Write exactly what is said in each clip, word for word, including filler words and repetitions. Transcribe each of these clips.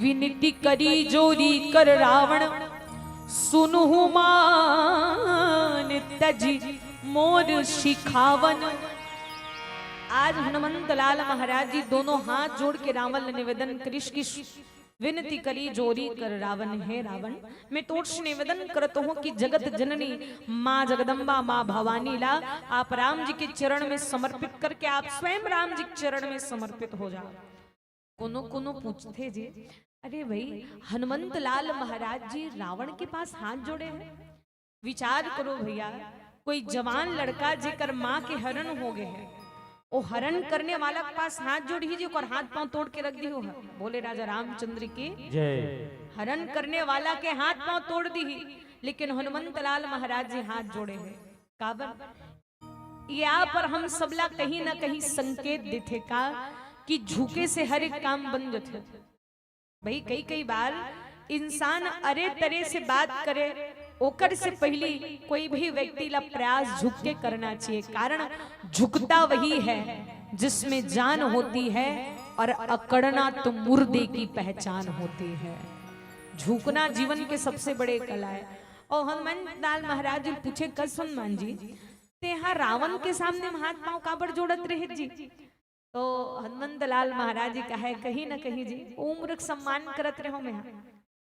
विनती करी जोरी कर रावण, सुनहु मान तजि मोर सिखावन। आज हनुमंत लाल महाराज जी दोनों हाथ जोड़ के रावण ल निवेदन करिस कि विनती करी जोरी कर रावण, हे रावण, मैं तोर से निवेदन करत हूँ कि जगत जननी माँ जगदम्बा, माँ भवानी ला आप राम जी के चरण में समर्पित करके आप स्वयं राम जी के चरण में समर्पित हो जाओ। कोनो कोनो पूछथे जी, अरे भाई, हनुमंत लाल महाराज जी रावण के पास हाथ जोड़े हैं। विचार करो भैया, कोई जवान लड़का जेकर माँ के हरण हो गए है, वो हरण करने वाला के पास हाथ जोड़ही जी, ओकर हाथ पांव तोड़ के रख दिहो है। बोले राजा रामचंद्र की जय। हरण करने वाला के हाथ पांव तोड़ दीही, लेकिन हनुमंत लाल महाराज जी हाथ जोड़े हैं। काबर? ये आप पर हम सबला कहीं ना कहीं संकेत देथे का कि झुके से हर एक काम बन जथे। भाई, कई कई बार इंसान अरे तरे से बात करे, ओकर से पहली कोई भी व्यक्ति ला प्रयास झुक के करना चाहिए, कारण झुकता वही है जिसमें जान होती है और अकड़ना तो मुर्दे की पहचान होती है। झुकना जीवन के सबसे बड़े कला है। और हनुमंत लाल महाराज जी पूछे, कस हनुमान जी, तेहा रावण के सामने हाथ पांव काबर जोड़त रहे जी? तो हनुमंत लाल महाराज जी कहे, कहीं ना कहीं जी उम्र के सम्मान करत रहो मैं।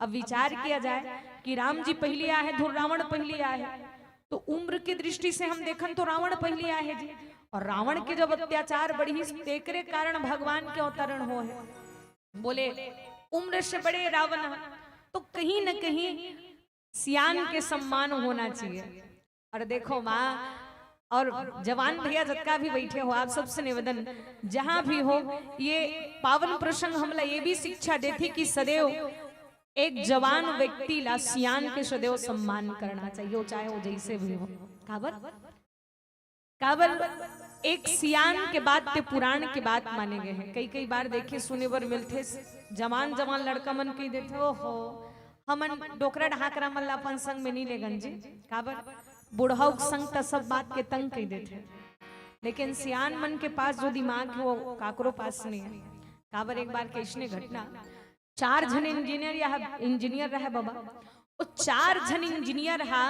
अब विचार किया जाए कि राम जी पहली आए हैं, धुर रावण पहली आए हैं, तो उम्र की दृष्टि से हम देखन तो रावण पहली आए हैं जी। और रावण के जब अत्याचार बढ़ी, तेकरे कारण भगवान के अवतरण हो है। बोले, उम्र से बड़े रावण, तो कहीं ना कहीं सियान के सम्मान होना चाहिए। और देखो माँ और जवान भैया जतका भी बैठे हो, आप सबसे निवेदन, जहाँ भी हो, ये पावन प्रसंग हमला ये भी शिक्षा देथे कि सदैव एक जवान व्यक्ति ला सियान के सदैव सम्मान करना चाहिए, वो चाहे वो जैसे भी हो। काबर? काबर एक सियान के बात ते पुरान के बात माने गए हैं। कई कई बार देखे सुने बर मिलथे, जवान जवान लड़का मन कही देथे, ओहो, हमन डोकरा ढाकरा मन ला अपन संग में नहीं लेगन जी। काबर? बुढ़ऊ के संग त सब बात के तंग कही देथे, लेकिन सियान मन के पास जो दिमाग है वो काकरो पास नहीं है। काबर? एक बार के इसने घटना, चार झन इंजीनियर या इंजीनियर रहे बाबा, वो चार झन इंजीनियर हा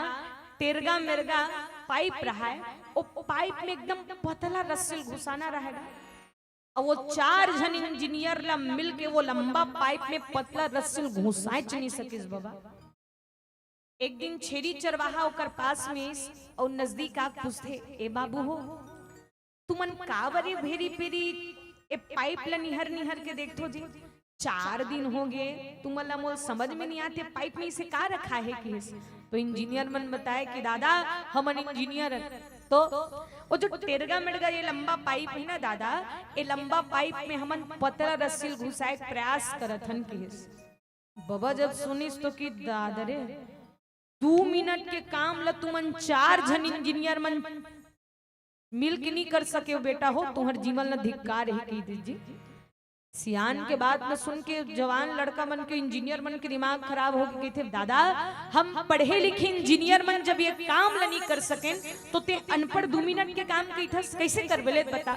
तेरगा मेरगा पाइप रहा है, वो पाइप में एकदम पतला रस्सी घुसाना रहेगा। और वो चार झन इंजीनियर ला मिल के वो लंबा पाइप में पतला रस्सी घुसाए च नहीं सकिस बाबा। एक दिन छेरी चरवाहा ओकर पास में आइस और नजदीक आके पूछथे, ए बाबू हो, तुमन काबर ए भेरी पेरी ए पाइप ला निहर निहर के देखथो जी? चार दिन हो गए, तुमन ला मोर समझ में नहीं आते, पाइप में इसे का रखा है किहिस। तो इंजीनियर मन बताए कि दादा, हमन इंजीनियर हन। तो वो जो टेरगा मेड़गा ये लंबा पाइप है ना दादा, ये लंबा पाइप में हमन पतला रस्सी घुसाए के प्रयास करत हन किहिस। बाबा जब सुनिस तो कि दादा रे, दू मिनट के काम ला तुमन चार झन इंजीनियर मन मिल के नहीं कर सके हो बेटा हो, तुम्हर जीवन ला धिक्कार ही कही दीजिए। सियान के बात ला सुन के जवान लड़का मन के, इंजीनियर मन के दिमाग खराब हो के कहिथे, दादा, हम पढ़े लिखे इंजीनियर मन जब ये काम ला नहीं कर सकेन तो ते अनपढ़ दू मिनट के काम कहिथस, कैसे करबे ले बता।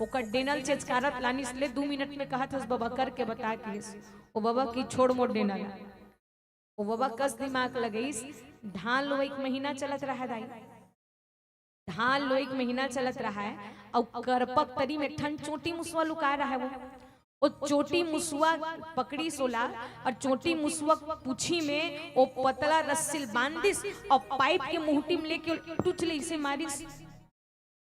ओकर डेनल चेचकारत लानिस ले दू मिनट में कहत हस, बाबा करके बता किहिस। ओ बाबा की छोड़ मोर डेनल। ओ बाबा कस दिमाग लगइस, धान लुवई के महीना चलत रहा दाई, धान लुवई के महीना चलत रहा है, अउ करपक तरी में ठन चोटी मुसवा लुकाए रहा है। वो, वो चोटी मुसवा पकड़िस ओला, और चोटी मुसवा पूछी में वो पतला रस्सी ल बांध दिस, और पाइप के मुहटी में लेके टुच ले इसे मारिस।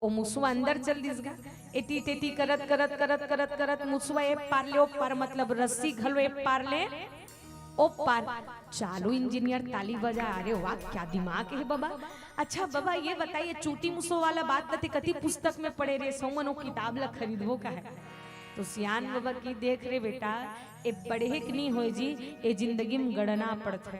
ओ मुसवा अंदर चल दिस गा। एती तेती करत करत करत करत करत मुसवा ए पार ले ओ पार, मतलब रस्सी घलो ए पार ले ओ पार। चालू इंजीनियर ताली बजा, अरे वाह क्या दिमाग है बाबा। अच्छा बाबा ये बताइए, चोटी मुसवा वाला बात ल ते कती पुस्तक में पढ़े रे, सौमन ओ किताब ला खरीदबो का है। तो सियान बाबा की देख रे बेटा, ए पढ़े के नहीं होए जी, ए जिंदगी में गड़ना पड़थे।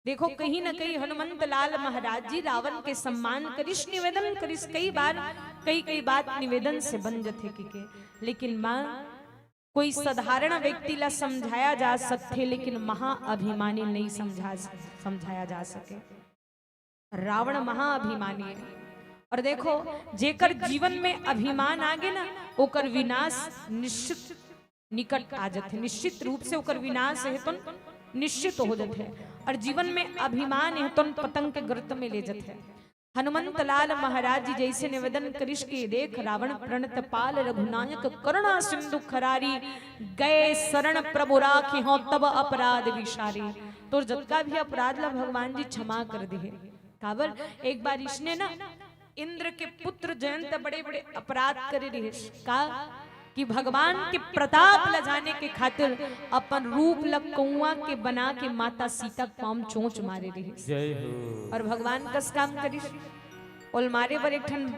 देखो कहीं ना कहीं हनुमंत लाल महाराज जी रावण के सम्मान करिस, निवेदन करिस। कई बार कई कई बात निवेदन से बन जथे कि के, लेकिन माँ कोई साधारण व्यक्ति ला समझाया जा सकथे, लेकिन महाअभिमानी नहीं समझा समझाया जा सके। रावण महाअभिमानी है। और देखो, जेकर जीवन में अभिमान आगे ना, ओकर विनाश निश्चित निकट आ जथे, निश्चित रूप से ओकर विनाश हे तोन निश्चित हो जथे। और जीवन में अभिमान हे तोन पतंग के गर्त में ले जथे। हनुमंत लाल महाराज जी जैसे निवेदन करिस कि देख रावण प्रणत पाल रघुनायक करुणा सिंधु खरारी, गए शरण प्रभु राखे हों तब अपराध विसारी। तोर जतका भी अपराध ला भगवान जी क्षमा कर दे हे। काबर एक बार इसने ना इंद्र के पुत्र जयंत बड़े बड़े अपराध करे रहिस का कि भगवान के प्रताप ला जाने के खातिर अपन रूप ला कौआ के बना के माता सीता के पाँव चोंच मारे रहिस। जय हो। और भगवान कस काम करिस, ओल मारे बर एक ठन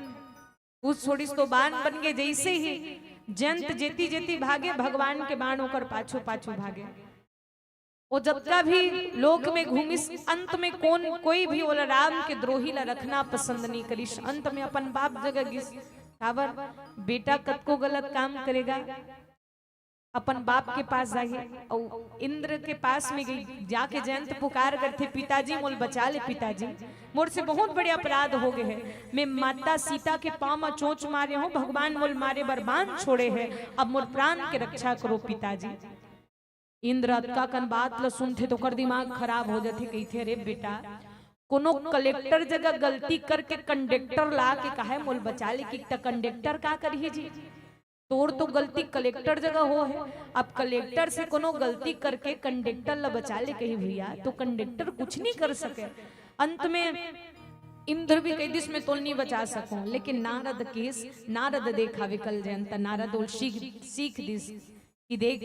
उस छोड़िस तो बाण बन गए। जैसे ही जयंत जेती जेती भागे, भगवान के बाण ओकर पाछू पाछू भागे। वो जतका भी लोक में घूमिस, अंत में कौन कोई भी ओला राम के द्रोही ला रखना पसंद नहीं करिस। अंत में अपन बाप जगह गिस। काबर बेटा कतको गलत काम करेगा, अपन बाप के पास जाही। अउ इंद्र के पास में गई, जाके जयंत पुकार करथे, पिताजी मोल बचा ले पिताजी, मोर से बहुत बड़े अपराध हो गए हैं। मैं माता सीता के पाँव में चोंच मारे हूँ, भगवान मोल मारे बर बाण छोड़े हैं, अब मोर प्राण के रक्षा करो पिताजी। इंद्र अतका कन बात ल सुनथे तो ओकर दिमाग खराब हो जाथे। कहिथे, अरे बेटा, कोनो कलेक्टर जगह गलती करके कंडक्टर ला के कहे मोल बचा ले, कि त कंडक्टर का करही जी? तोर तो गलती कलेक्टर जगह हो है, अब कलेक्टर से कोनो गलती करके कंडक्टर ला बचा ले कही भैया, तो कंडक्टर कुछ नहीं कर सके। अंत में इंद्र भी कह दिस, मैं तोल नहीं बचा सकूं, लेकिन नारद केस, नारद देखावे कल जयंत, नारद ओल सीख सीख दिस कि देख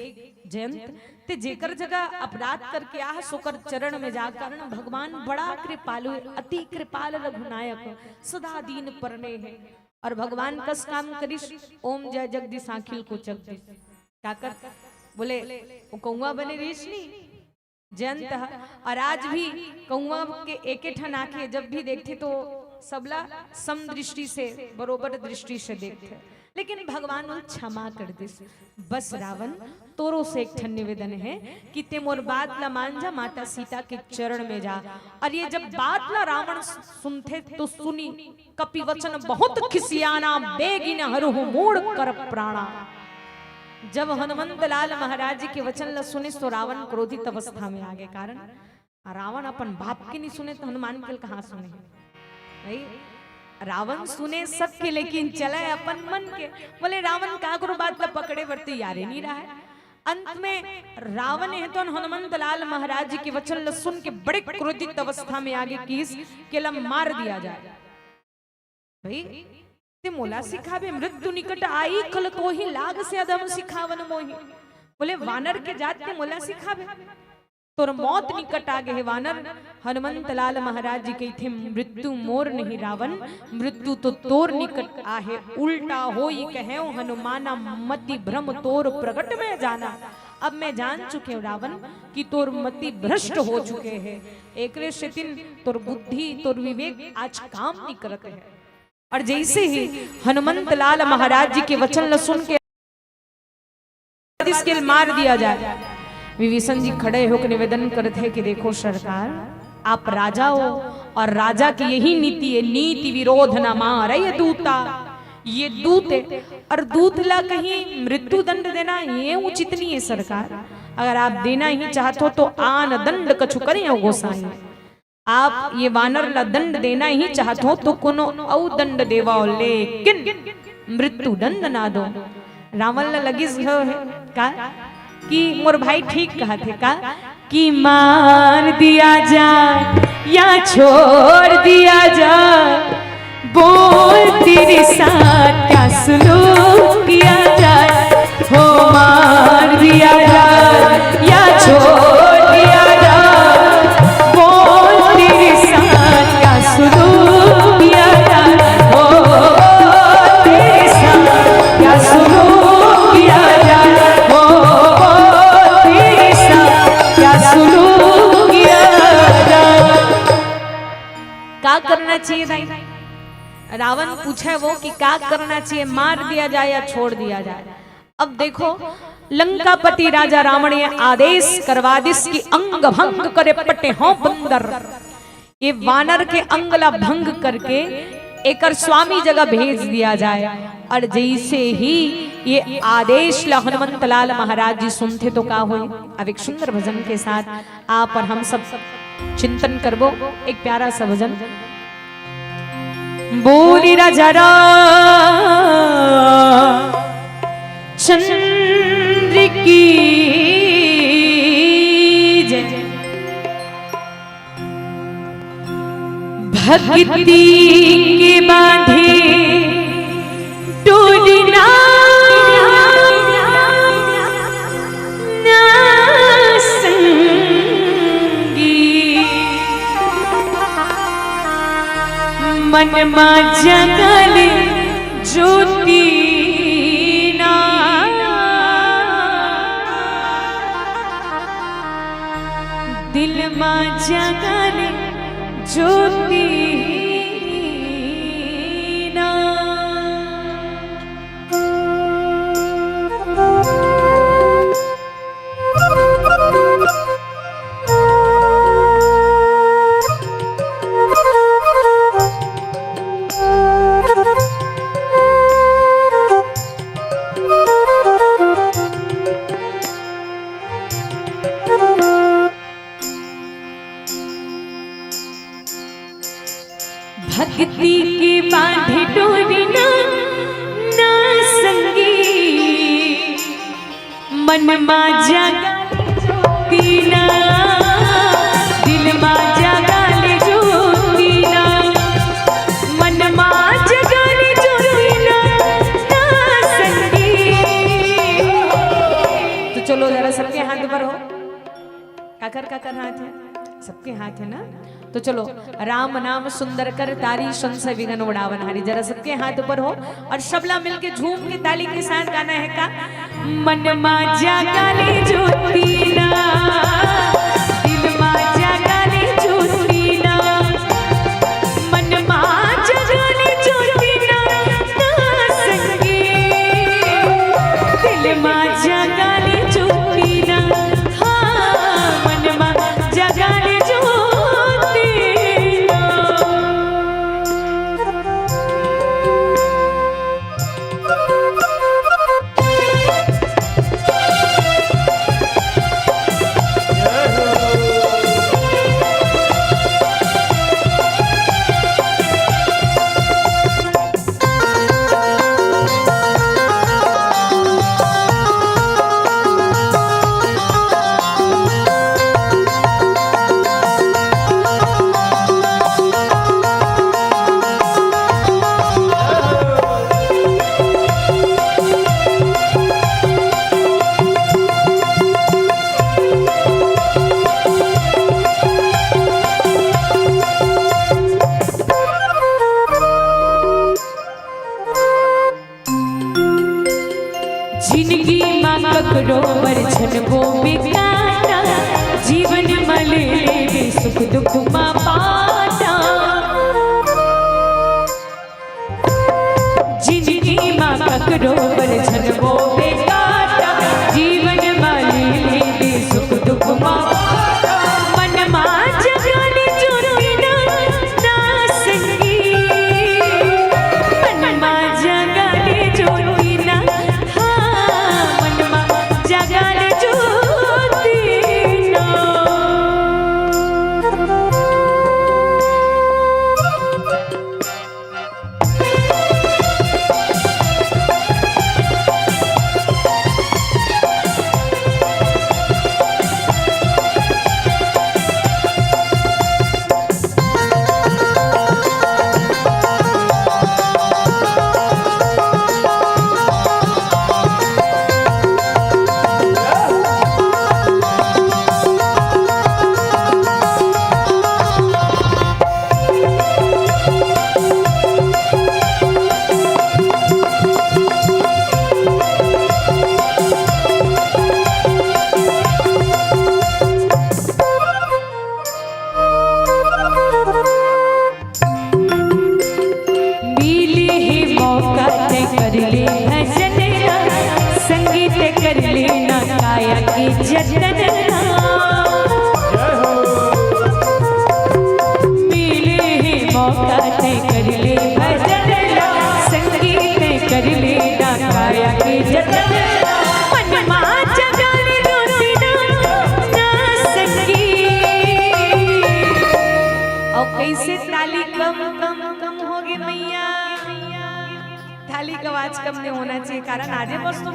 जयंत, ते जेकर जगह अपराध करके आह, सोकर चरण में जा। कारण भगवान बड़ा कृपालु है, अति कृपाल रघुनायक, सदा दीन परने है। और भगवान कस काम करिस, ओम जय जगदीश आंखिल को चक दिस। का कर बोले, वो कौआ बने रिहिस नी जयंत ह। और आज भी कौआ के एके ठन आंखे, जब भी देखथे तो सबला सम दृष्टि से, बरोबर दृष्टि से देखथे। लेकिन भगवान उन क्षमा कर दिस। बस रावण, तोरो से एक ठन निवेदन है कि ते मोर बात ला मान जा, माता सीता के चरण में जा। और ये जब बात ला रावण सुनथे तो सुनी, कपि वचन बहुत खिसियाना, बेगिन हरहु मूढ़ कर प्राणा। जब हनुमंत लाल महाराज जी के वचन ला सुनिस तो रावण क्रोधित अवस्था में आ गए। कारण रावण अपन बाप के नहीं सुने तो हनुमान के कहाँ सुने? भाई, रावण सुने सबके, लेकिन चले अपन मन के। बोले, रावण का करो, बात ला पकड़े बर तैयार ही नहीं रहा है। अंत में रावण है तो हनुमंत लाल महाराज जी के वचन ला सुन के बड़े क्रोधित अवस्था में आगे किस के ला मार दिया जाए। भाई, ते मोला सिखाबे, मृत्यु निकट आई, खल तोहि लाग से अधम सिखावन मोहि। बोले, वानर के जात ते मोला सिखाबे, तोर मौत निकट आ गए हे वानर। हनुमंत लाल महाराज जी कहिथे, मृत्यु मोर नहीं रावण, मृत्यु तो तोर निकट आहे। उल्टा होई कहेउ हनुमाना, मति भ्रम तोर प्रगट में जाना। अब मैं जान चुके हूँ रावण कि तोर मति भ्रष्ट हो चुके है। एकरे सेतिन तोर बुद्धि, तोर विवेक आज काम नहीं करत है। और जैसे ही हनुमंत लाल महाराज जी के वचन ल सुन के इसके मार दिया जाए, विभीषण जी खड़े होकर निवेदन करते हैं कि देखो सरकार, आप राजा हो और राजा की यही नीति है, नीति विरोध न मारय दूता। ये दूत है और दूत ला कहीं मृत्यु दंड देना ये उचित नहीं है सरकार। अगर आप देना ही चाहते हो तो आन दंड कछु करें गोसाई। आप ये वानर ला दंड देना ही चाहत हो तो कोनो अउ दंड देवाओ, लेकिन मृत्यु दंड ना दो। रावण ला लगिस हो है का कि मोर भाई ठीक कहत है का कि मार दिया जाए या छोड़ दिया जाए, बोल तेरे साथ क्या सुलूक किया जाए, हो मार दिया जाए या छोड़ दिया जाए, बोल तेरे साथ क्या सुलूक किया जाए, हो तेरे साथ क्या सुलूक किया जाए, हो तेरे साथ क्या सुलूक किया जाए। का करना चाहिए दाई? रावण पूछे वो कि का करना चाहिए, मार दिया जाए या छोड़ दिया जाए? अब देखो, लंकापति राजा रावण ये आदेश करवा दिस कि अंग भंग करे पटे हों बंदर, ये वानर के अंग ला भंग करके एकर स्वामी जगह भेज दिया जाए। और जैसे ही ये आदेश ला हनुमंत लाल महाराज जी सुनथे तो का होय। अब एक सुंदर भजन के साथ आप और हम सब चिंतन करबो। एक प्यारा सा भजन। बोली राजा रामचंद्र की जय। भक्ति के बांधे डोरी ना, ना संगी। मन मा जगले ज्योति ना, दिल मा जगले ज्योति ना। भक्ति के बांधे डोरी ना, ना संगी। मन मा जगले ज्योति ना, दिल मा जगले ज्योति ना। मन मा जगले ज्योति ना, ना संगी। तो चलो जरा सबके हाथ ऊपर हो। काकर काकर हाथ है? सबके हाथ है ना? तो चलो, राम नाम सुंदर कर, तारी संशय विघ्न उड़ावन हारी। जरा सबके हाथ ऊपर हो और सबला मिलके झूम के ताली के साथ गाना है का? मन मा जगले ज्योति ना, दिल मा जगले ज्योति ना, मन मा जगले ज्योति ना, ना संगी। दिल मा जगले ज्योति ना, हाँ, मन मा जगले ज्योति ना। जिनगी मा ककरो बर झन बोबे कांटा, जीवन मा ले लेबे सुख दुख मा बांटा। जिनगी मा ककरो बर झन बोबे कांटा, जीवन मा ले लेबे सुख दुख मा बांटा। मन मा जगले ज्योति ना, ना संगी। मन मा जगले ज्योति ना, हाँ, मन मा जगले ज्योति ना। मिले हे मौका तैं कर ले भजन ना, संगीत कर लेना काया के जतन ना। मिले हे मौका तैं कर ले भजन ना, संगीत कर लेना काया के जतन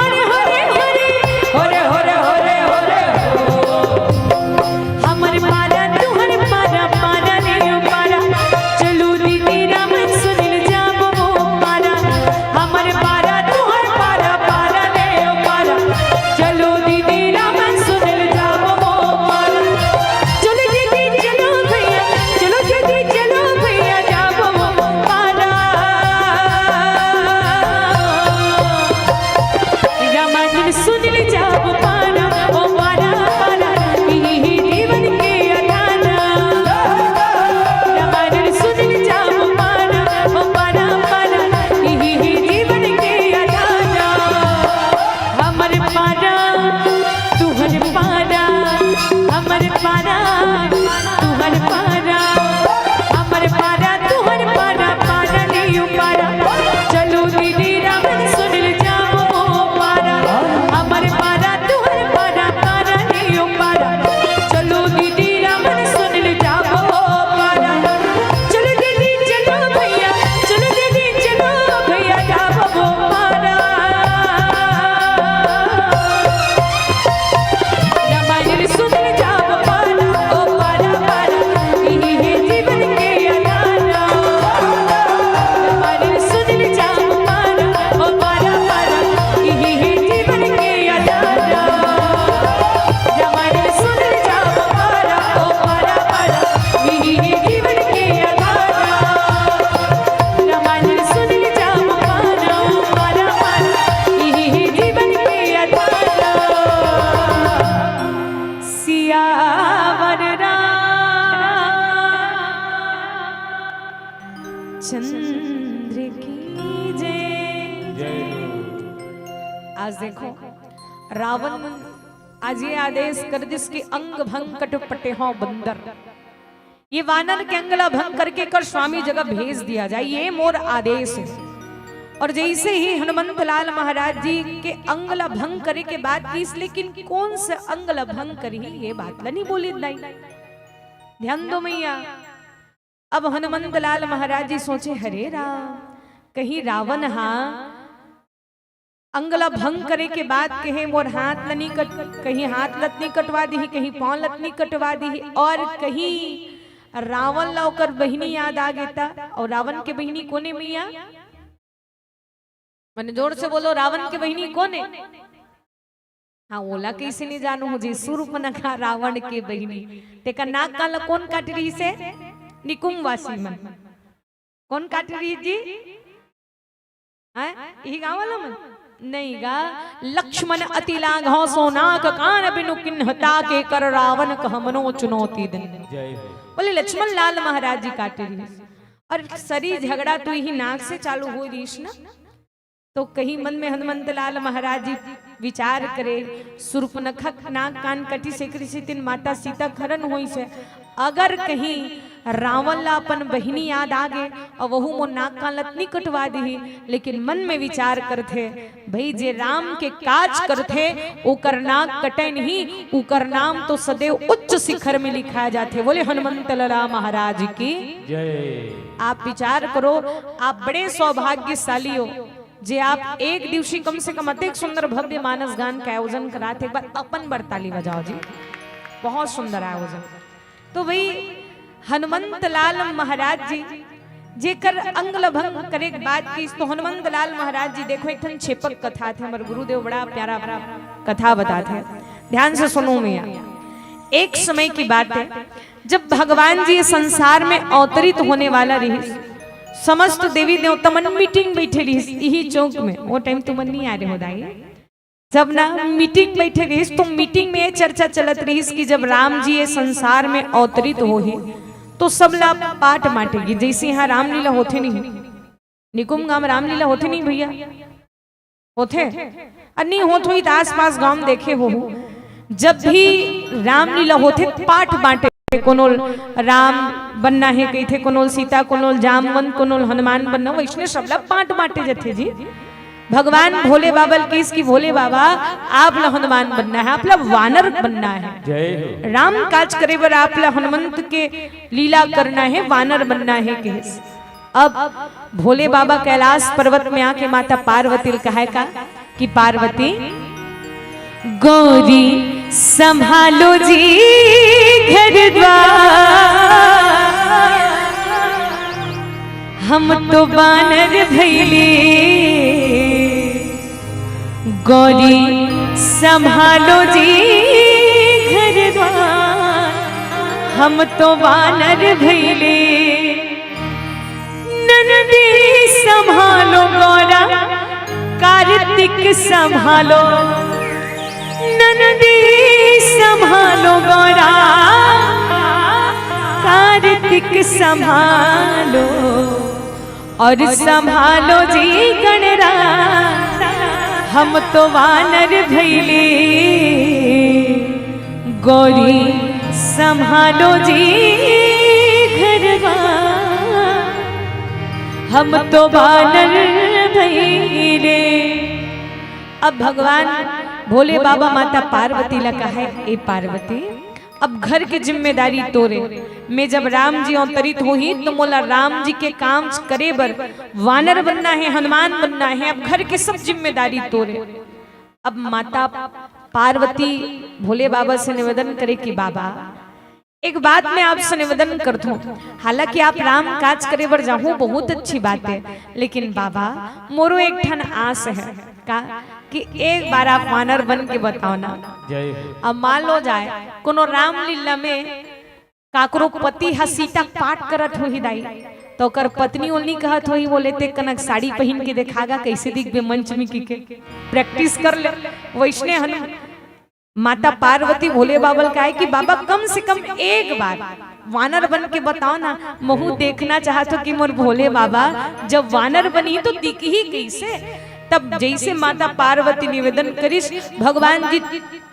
हरे हरे हरे हरे हरे हरे हरे हरे हो। हमर पारा तुहर पारा, पारा रे ओ पारा। चलो दीदी रामन सुनिल जाबो ओ पारा। हमर पारा तुहर पारा, पारा रे ओ पारा। चलो दीदी रामन सुनिल जाबो ओ पारा। चलो दीदी चलो भैया, चलो दीदी चलो भैया जाबो ओ पारा। रामायण सुनिल जाबो पारा, ओ पारा पारा, इही जीवन के अधारा। रामायण सुनिल जाबो पारा, ओ पारा पारा, इही जीवन के अधारा। हमर पारा तुहर पारा, हमर पारा तुहर पारा, हमर पारा तुहर पारा, पारा रे ओ पारा। चलो दीदी रामन सुनिल जाबो ओ पारा। हमर पारा तुहर पारा, पारा रे ओ पारा। चलो दीदी रामन सुनिल जाबो ओ पारा। चलो दीदी चलो भैया, चलो दीदी चलो भैया जाबो ओ पारा। रामायण सुनिल जाबो पारा, ओ पारा पारा, इही हे जीवन के अधारा। रामायण सुनिल जाबो पारा, ओ पारा पारा, इही हे जीवन के अधारा। रामायण सुनिल जाबो पारा, ओ पारा पारा, इही हे जीवन के अधारा। रामायण सुनिल जाबो पारा, ओ पारा पारा, इही हे जीवन के अधारा। सियावर रामचंद्र की जय। जय हो। आज देखो, रावण आज ये आदेश कर दिस कि अंग भंग कट पटे हो बंदर। ये वानर के अंग ला भंग करके कर स्वामी जगह भेज दिया जाए, ये मोर आदेश है। और जैसे ही हनुमंत लाल महाराज जी के अंग ला भंग करे के बात किस, लेकिन कौन से अंग ला भंग करी, ये बात ला नहीं बोली दाई। ध्यान दो मैया। अब हनुमंत लाल महाराज जी सोचे, हरे राम, कहीं रावण हा अंग ला भंग करे के बाद कहे मोर हाथ ल नी कट, कहीं हाथ ल त नी कटवा दिही, कहीं पांव ल त नी कटवा दिही, और कहीं रावण ला ओकर बहिनी याद आ गे त। और रावण के बहिनी कोने मैया? मने जोर से बोलो, रावण के बहिनी कोने? हाँ, ओला कैसे नहीं जानू हो जी, सूर्पनखा रावण के बहिनी। तेकर नाक कान ला कौन काट रही से? निकुंभवासी मन। कौन काट रही जी? हैं? यही गाँव वाला मन? नहीं गा। लक्ष्मण अति लाघव सो नाक कान बिनु कीन्ह, ताके कर रावण कह मनो चुनौती दिन। जय हो। बोले लक्ष्मण लाल महाराज जी काटे रहिस और सरी झगड़ा तो यही नाक से चालू हो रहिस ना। तो कहीं मन में हनुमंत लाल महाराज जी विचार करे, सूर्पनखा नाक कान कटिस, एकरी सेती माता सीता के हरण होइस हे। अगर कहीं रावण ला अपन बहिनी याद आ गे और वहू मोर नाक कान ल त नी कटवा दिही, लेकिन मन में विचार करथे, भाई जे राम के काज करथे ओकर नाक कटे नहीं, ओकर नाम तो सदैव उच्च शिखर में लिखाए जाथे। बोले हनुमंत लाला महाराज की। जय। आप विचार करो, आप बड़े सौभाग्यशाली हो जे आप एक दिवसी कम से कम अतेक सुंदर भव्य मानस गान के आयोजन करात हे। एक बार अपन बर ताली बजाओ जी, बहुत सुंदर आयोजन। तो भाई हनुमंत लाल महाराज जी जेकर अंग ल भंग करे के बात किस, तो हनुमंत लाल महाराज जी देखो एक ठन छेपक कथा थे, हमर गुरुदेव बड़ा प्यारा कथा बताथे, ध्यान से सुनो मैया। एक समय की बात है जब भगवान जी ये संसार में अवतरित होने वाला रहिस, समस्त देवी देवता मन मीटिंग बैठे रहिस इही चौक में। वो टाइम तुमन नहीं आ रहे हो दाई, जब ना मीटिंग बैठे रहिस तो मीटिंग में ये चर्चा चलत रहिस कि जब राम जी ये संसार में अवतरित होही तो सब ला पाट बांटेगी। जैसे यहाँ रामलीला होथे नहीं, निकुंभ गांव रामलीला होथे नहीं भैया, होथे। अ नहीं होत होही त आसपास गांव में देखे होहू, जब भी रामलीला होथे त पाट बांटे, कोनो ल राम बनना हे कहिथे, कोनो ल सीता, कोनो ल जामवंत, कोनो ल हनुमान बनना, वइसने सबला बांट बांटे जथे जी। भगवान भोले बाबा ल किहिस कि भोले बाबा, आप ल हनुमान बनना हे, आप ल वानर बनना हे। जय हो। राम काज करे बर आप ल हनुमंत के लीला करना हे, वानर बनना हे किहिस। अब भोले बाबा कैलाश पर्वत में आके माता पार्वती ल कहय का कि पार्वती, गौरी संभालो जी घर द्वार, हम तो बानर भइले। गौरी संभालो जी घर द्वार, हम तो बानर भइले। नंदी संभालो गौरा, कार्तिक संभालो। नंदी संभालो गौरा, कार्तिक संभालो। और संभालो जी गणराज, हम तो वानर भइले। गौरी संभालो जी घर द्वार, हम तो वानर भइले। अब भगवान भोले बाबा माता पार्वती ल कहय, ए पार्वती, अब घर के जिम्मेदारी तोरे। में जब राम जी अवतरित होही त मोला राम जी के काम करे बर वानर बनना हे, हनुमान बनना हे। अब घर के सब जिम्मेदारी तोरे। अब माता पार्वती भोले बाबा से निवेदन करे कि बाबा, एक बात मैं आपसे निवेदन करथों, हालांकि आप राम काज करे बर जाहू, बहुत अच्छी बात हे, लेकिन बाबा, मोरो एक ठन आस हे का कि एक बार आप वानर बन के बताओ ना। जय हो। अब मान लो जाय कोनो रामलीला में काकरो पति ह सीता के पाठ करत होही दाई, त ओकर पत्नी ओला नी कहत होही, बोले ते कनक साड़ी पहिन के देखा गा, कइसे दिखबे मंच में, कहिके practice कर ले। वइसने हन माता पार्वती भोले बाबा ल कहय कि बाबा, कम से कम एक बार वानर बन के बताओ ना, महू देखना चाहत हों कि मोर भोले बाबा जब वानर बनही तो दिखही कइसे। तब जइसे माता पार्वती निवेदन करिस, भगवान जी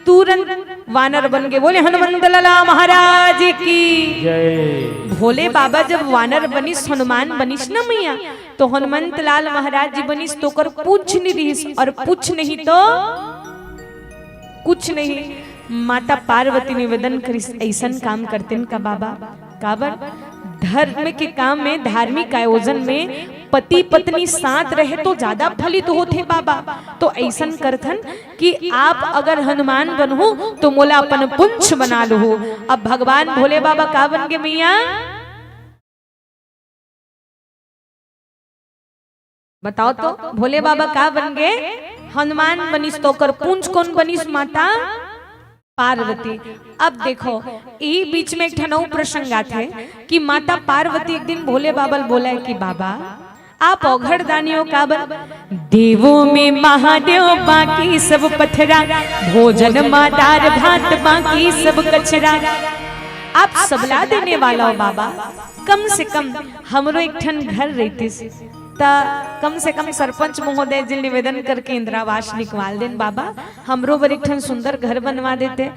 तुरंत वानर बन गे। बोले हनुमंत लाला महाराज की। जय। भोले बाबा जब वानर बनिस, हनुमान बनिस न मैया, तो हनुमंत लाल महाराज जी बनिस, तो ओकर पूंछ नहीं रिहिस, और पूंछ नहीं तो कुछ नहीं। माता पार्वती निवेदन करिस, अइसन काम करतेन का बाबा? काबर? धर्म के काम में, धार्मिक आयोजन में पति पत्नी साथ रहे तो ज्यादा फलित होथे बाबा। तो अइसन करथन कि आप अगर हनुमान बनहू तो मोला अपन पूंछ बना लहू। अब भगवान भोले बाबा का बन गे मैया? बताओ तो, भोले बाबा का बन गे? हनुमान बनिस, तो ओकर पूंछ कोन बनिस? माता पार्वती। अब देखो, यही बीच में एक ठन अउ प्रसंग आथे कि माता पार्वती एक दिन भोले बाबा ल बोलय कि बाबा, आप औघड़ दानी हो काबर? देवों में महादेव, बाकी सब पथरा, भोजन मा दार भात, बाकी सब कचरा। आप सबला देने वाला हो बाबा, कम से कम हमरो एक ठन घर रहितिस, त कम से कम सरपंच महोदय जी ल निवेदन करके इंदिरा आवास निकवाल देन बाबा, हमरो बर एक ठन सुंदर घर बनवा देते।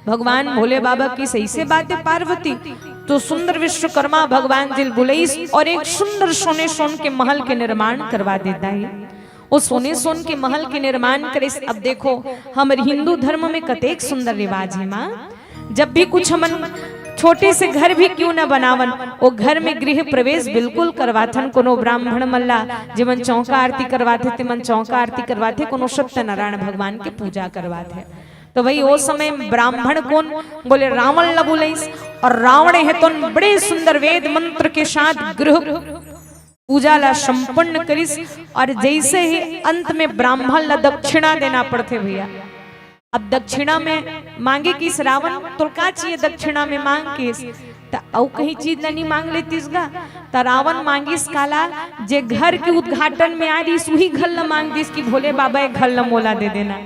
भगवान भोले बाबा कहिस अइसे बात हे पार्वती, तो सुंदर विश्वकर्मा भगवान जी ल बुलइस और एक सुंदर सोने सोन के महल के निर्माण करवा देता है। वो सोने सोन के महल के निर्माण करिस। अब देखो, हमर हिंदू धर्म में कतेक सुंदर रिवाज हे माँ। जब भी कुछ हमन छोटे से घर भी क्यों न बनावन, वो घर में गृह प्रवेश बिल्कुल करवाथन। कोनो ब्राह्मण मन ला जेमन चौका आरती करवाथे, तेमन चौका आरती करवाथे, कोनो सत्यनारायण भगवान के पूजा करवाथे। तो भाई, वो समय ब्राह्मण कोन? बोले रावण ला बुलइस। और रावण हे तो बड़े सुंदर वेद मंत्र के साथ गृह पूजा ला संपन्न करिस। और जइसे ही अंत में ब्राह्मण ला दक्षिणा देना पड़थे भैया। अब दक्षिणा में मांगे किस रावण, तोर का चाहिए दक्षिणा में, मांग किस? त अउ कहीं चीज ला नहीं मांग लेतिस गा। त रावण मांगिस काला, जे घर के उद्घाटन में आय रिहिस, उही घर ला मांग दिस कि भोले बाबा, ये घर ला मोला दे देना।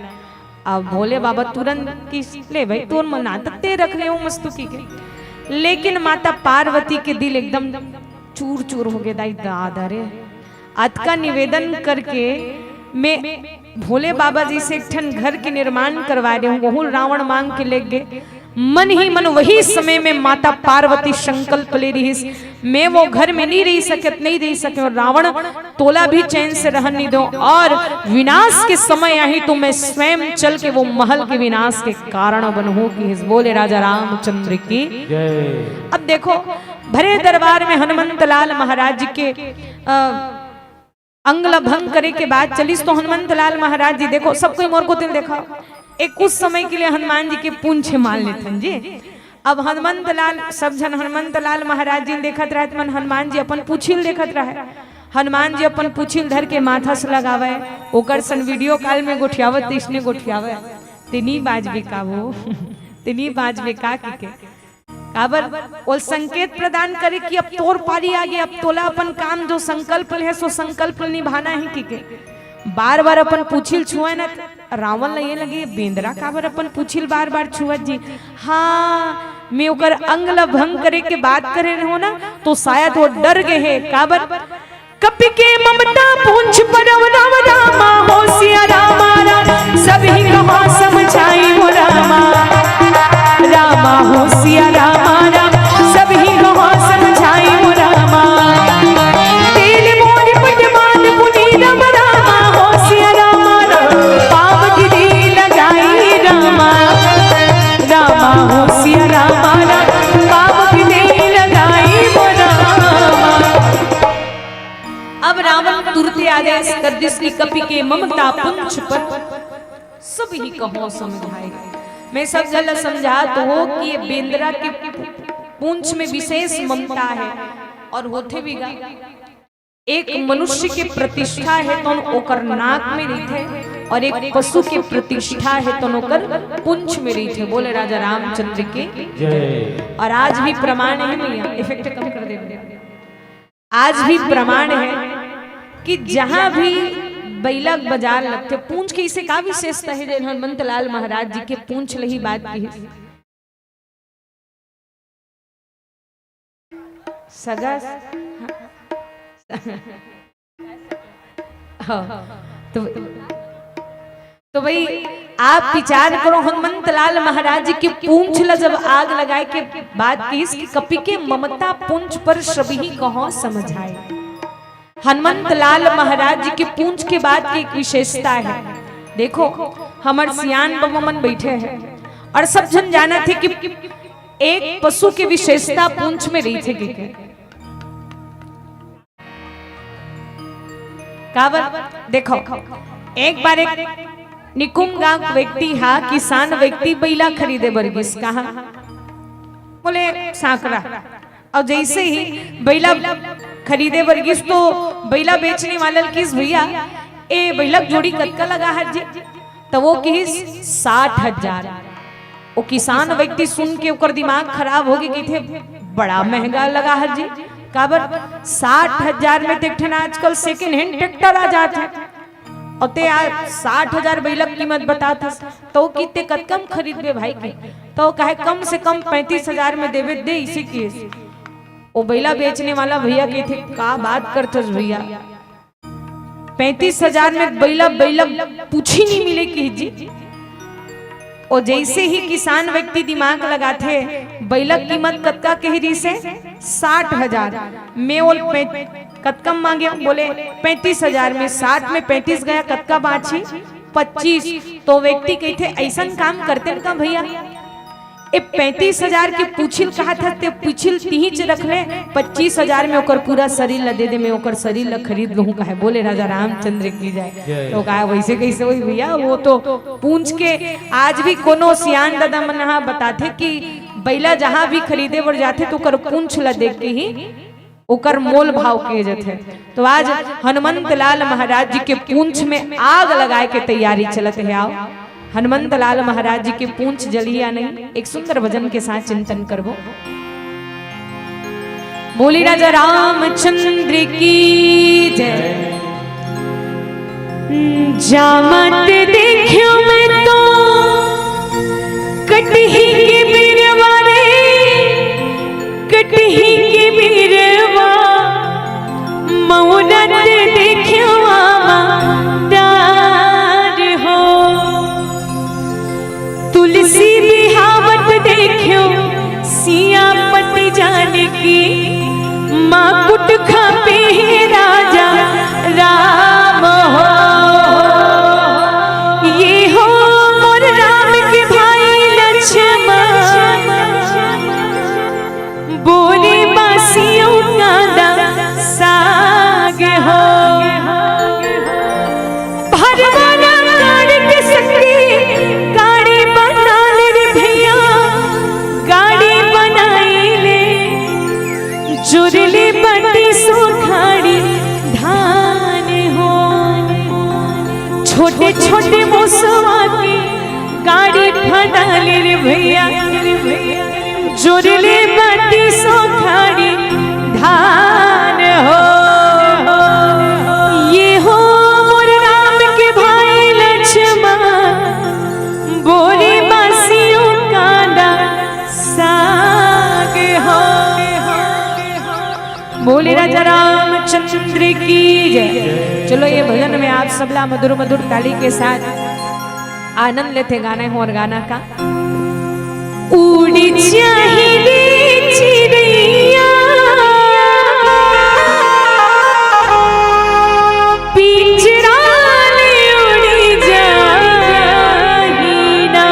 अब भोले बाबा तुरंत किस, ले भाई, तोर मना त ते रख ले, वो मस्तु कहिके। लेकिन माता पार्वती के दिल एकदम चूर चूर हो गे दाई, दादा रे। अतका निवेदन करके मैं भोले बाबा जी से एक ठन घर के निर्माण करवा रहे हूँ, वहू रावण मांग के ले गे। मन ही मन वही समय में माता पार्वती संकल्प ले रिहिस, मैं वो घर में नहीं रह सकत, नहीं रह सके, और रावण तोला भी चैन से रहन नहीं दो, और विनाश के समय आही तो मैं स्वयं चल के वो महल के विनाश के कारण बनहूं, किहिस। बोले राजा रामचंद्र की। अब देखो, भरे दरबार में हनुमंत लाल महाराज जी के, अ, अंग ल भंग करे के बात चलिस, तो हनुमंत लाल महाराज जी, देखो, सब कोई मोर कोति ल देखा, एक कुछ समय के लिए हनुमान जी के पूंछ मान लेथन जी। अब हनुमंत लाल, सब झन हनुमंत लाल महाराज जी ल देखत रहत मन, हनुमान जी अपन पूछी ल देखत रहे। हनुमान जी अपन पूछी ल धर के माथा से लगावे, ओकर सन वीडियो कॉल में गोठियावत, इसने गोठियावे, "तेनी बाजबे का वो, तेनी बाजबे का?" किके काबर ओल संकेत प्रदान करे कि अब तोर पारी आगे, अब तोला अपन काम जो संकल्प ले हे, सो संकल्प ल निभाना ही, ठीक है। बार बार अपन पूछिल छुए न, त रावण ल ये लगे, "बेंदरा काबर अपन पूछिल बार बार छुअत जी?" हाँ, मैं ओकर अंग ल भंग करे के बात करे रहो ना, तो शायद वो डर गए हे। काबर? कपि के ममता पूंछ पर राम, रामा हो सिया रामा राम, सब ही कहा समझाई हो रामा। रामा हो सिया रामा राम, सब ही कहा समझाई हो रामा। तेल मोर पट मान पुनी राम, रामा हो सिया रामा राम, पाप की दे लगाई रामा। रामा हो सिया रामा राम, पाप की दे लगाई हो रामा। अब रावण तुरते आदेश कर दिस कि कपि के ममता पूंछ पर सब ही कहो समझाए। मैं सब झन ल समझात हों कि ये बेंदरा के पूंछ में विशेष ममता है और होथे भी गा। एक मनुष्य के प्रतिष्ठा है तो ओकर नाक में रहिथे और एक पशु के प्रतिष्ठा है तो ओकर पूंछ में रहिथे। बोले राजा रामचंद्र के। जय। और आज भी प्रमाण है भैया, इफेक्ट कम कर दे। आज भी प्रमाण है कि जहां भी बइला बाजार लगथे, पूंछ के इसे का विशेषता है? जैन हनुमंत लाल महाराज जी के पूंछ लही बात की सगा। हाँ। तो तो भाई, आप विचार करो, हनुमंत लाल महाराज जी के पूंछ ल जब आग लगाए के बात किस कि कपि के ममता पूंछ पर सभी कहो समझाए। हनुमंत लाल महाराज जी के पूंछ के बात की एक विशेषता है। देखो, हमर सियान बबा मन बैठे हैं और सब झन जानथे कि एक पशु के विशेषता पूंछ में रहिथे के। काबर? देखो, एक बार एक निकुम गांव व्यक्ति हा, किसान व्यक्ति बइला खरीदे बर गिस। कहाँ? बोले सांकरा। और जैसे ही बइला खरीदे बर गिस तो बइला बेचने वाला ल किस, "भैया, ए बइला के जोड़ी कतका लगा हर जी?" तो वो किस, "साठ हजार।" वो किसान व्यक्ति सुन के ओकर दिमाग खराब हो गई, कहिथे, "बड़ा महंगा लगा हर जी।" काबर? साठ हजार में तो एक ठन आजकल सेकेंड हैंड ट्रैक्टर आ जात है, और ते आज साठ हजार बइला के कीमत बतात हस, तो किते कतका म खरीदबे भाई की? तो कहे, "कम से कम पैंतीस हजार में देबे दे," इसे किस। वो बइला बेचने वाला भैया कहिथे, "का बात करथस भैया?" पैंतीस हजार में बइला, बइला पूछी नहीं मिले किस जी। और जैसे ही किसान व्यक्ति दिमाग लगाथे, बइला कीमत कतका कही रहिसे? साठ हजार। मैं ओल पै-, कतका मांगे? बोले पैंतीस हजार में। साठ में पैंतीस गया, कतका बांची? पच्चीस। तो व्यक्ति कहिथे, "ऐसन काम करते न का भैया?" ए पैंतीस हजार के पूछिल कहा था, ते पूछिल तिहिच रख ले, पच्चीस हजार में ओकर पूरा शरीर ला दे दे, मैं ओकर शरीर ला खरीद लूं, कहे। बोले राजा रामचंद्र की जय। जय। तो कहा, "वैसे कैसे होई भैया?" वो तो पूंछ के, आज भी कोनो सियान दादा मन हा बताथे कि बइला जहां भी खरीदे बर जाथे तो ओकर पूंछ ला देख के ही ओकर मोल भाव किए जाथे। तो आज हनुमंत लाल महाराज जी के पूंछ में आग लगाए के तैयारी चलत है। आओ, हनुमंत लाल महाराज जी के पूंछ जली या नहीं, एक सुंदर भजन के साथ चिंतन करबो। बोली राजा रामचंद्र की जय। जामत देखियो मैं तो कटही के बिरवा रे, कटही के बिरवा, मौरत देखियो आवा डार हो। तुलसी बिहावत छोटे छोटे मुसवा के गाड़ी फंडाले रे भैया, जोरले बाटी सो खाड़ी धान हो। ये हो मोर राम के भाई लक्ष्मण, बोले बासियों कांदा साग हो। बोले राजा रामचंद्र की जय। चलो, ये भजन में आप सबला मधुर मधुर ताली के साथ आनंद लेते गाने हो और गाना का। उड़ी चाहे रे चिड़ैया, पिंजरा ले उड़ी जाही ना।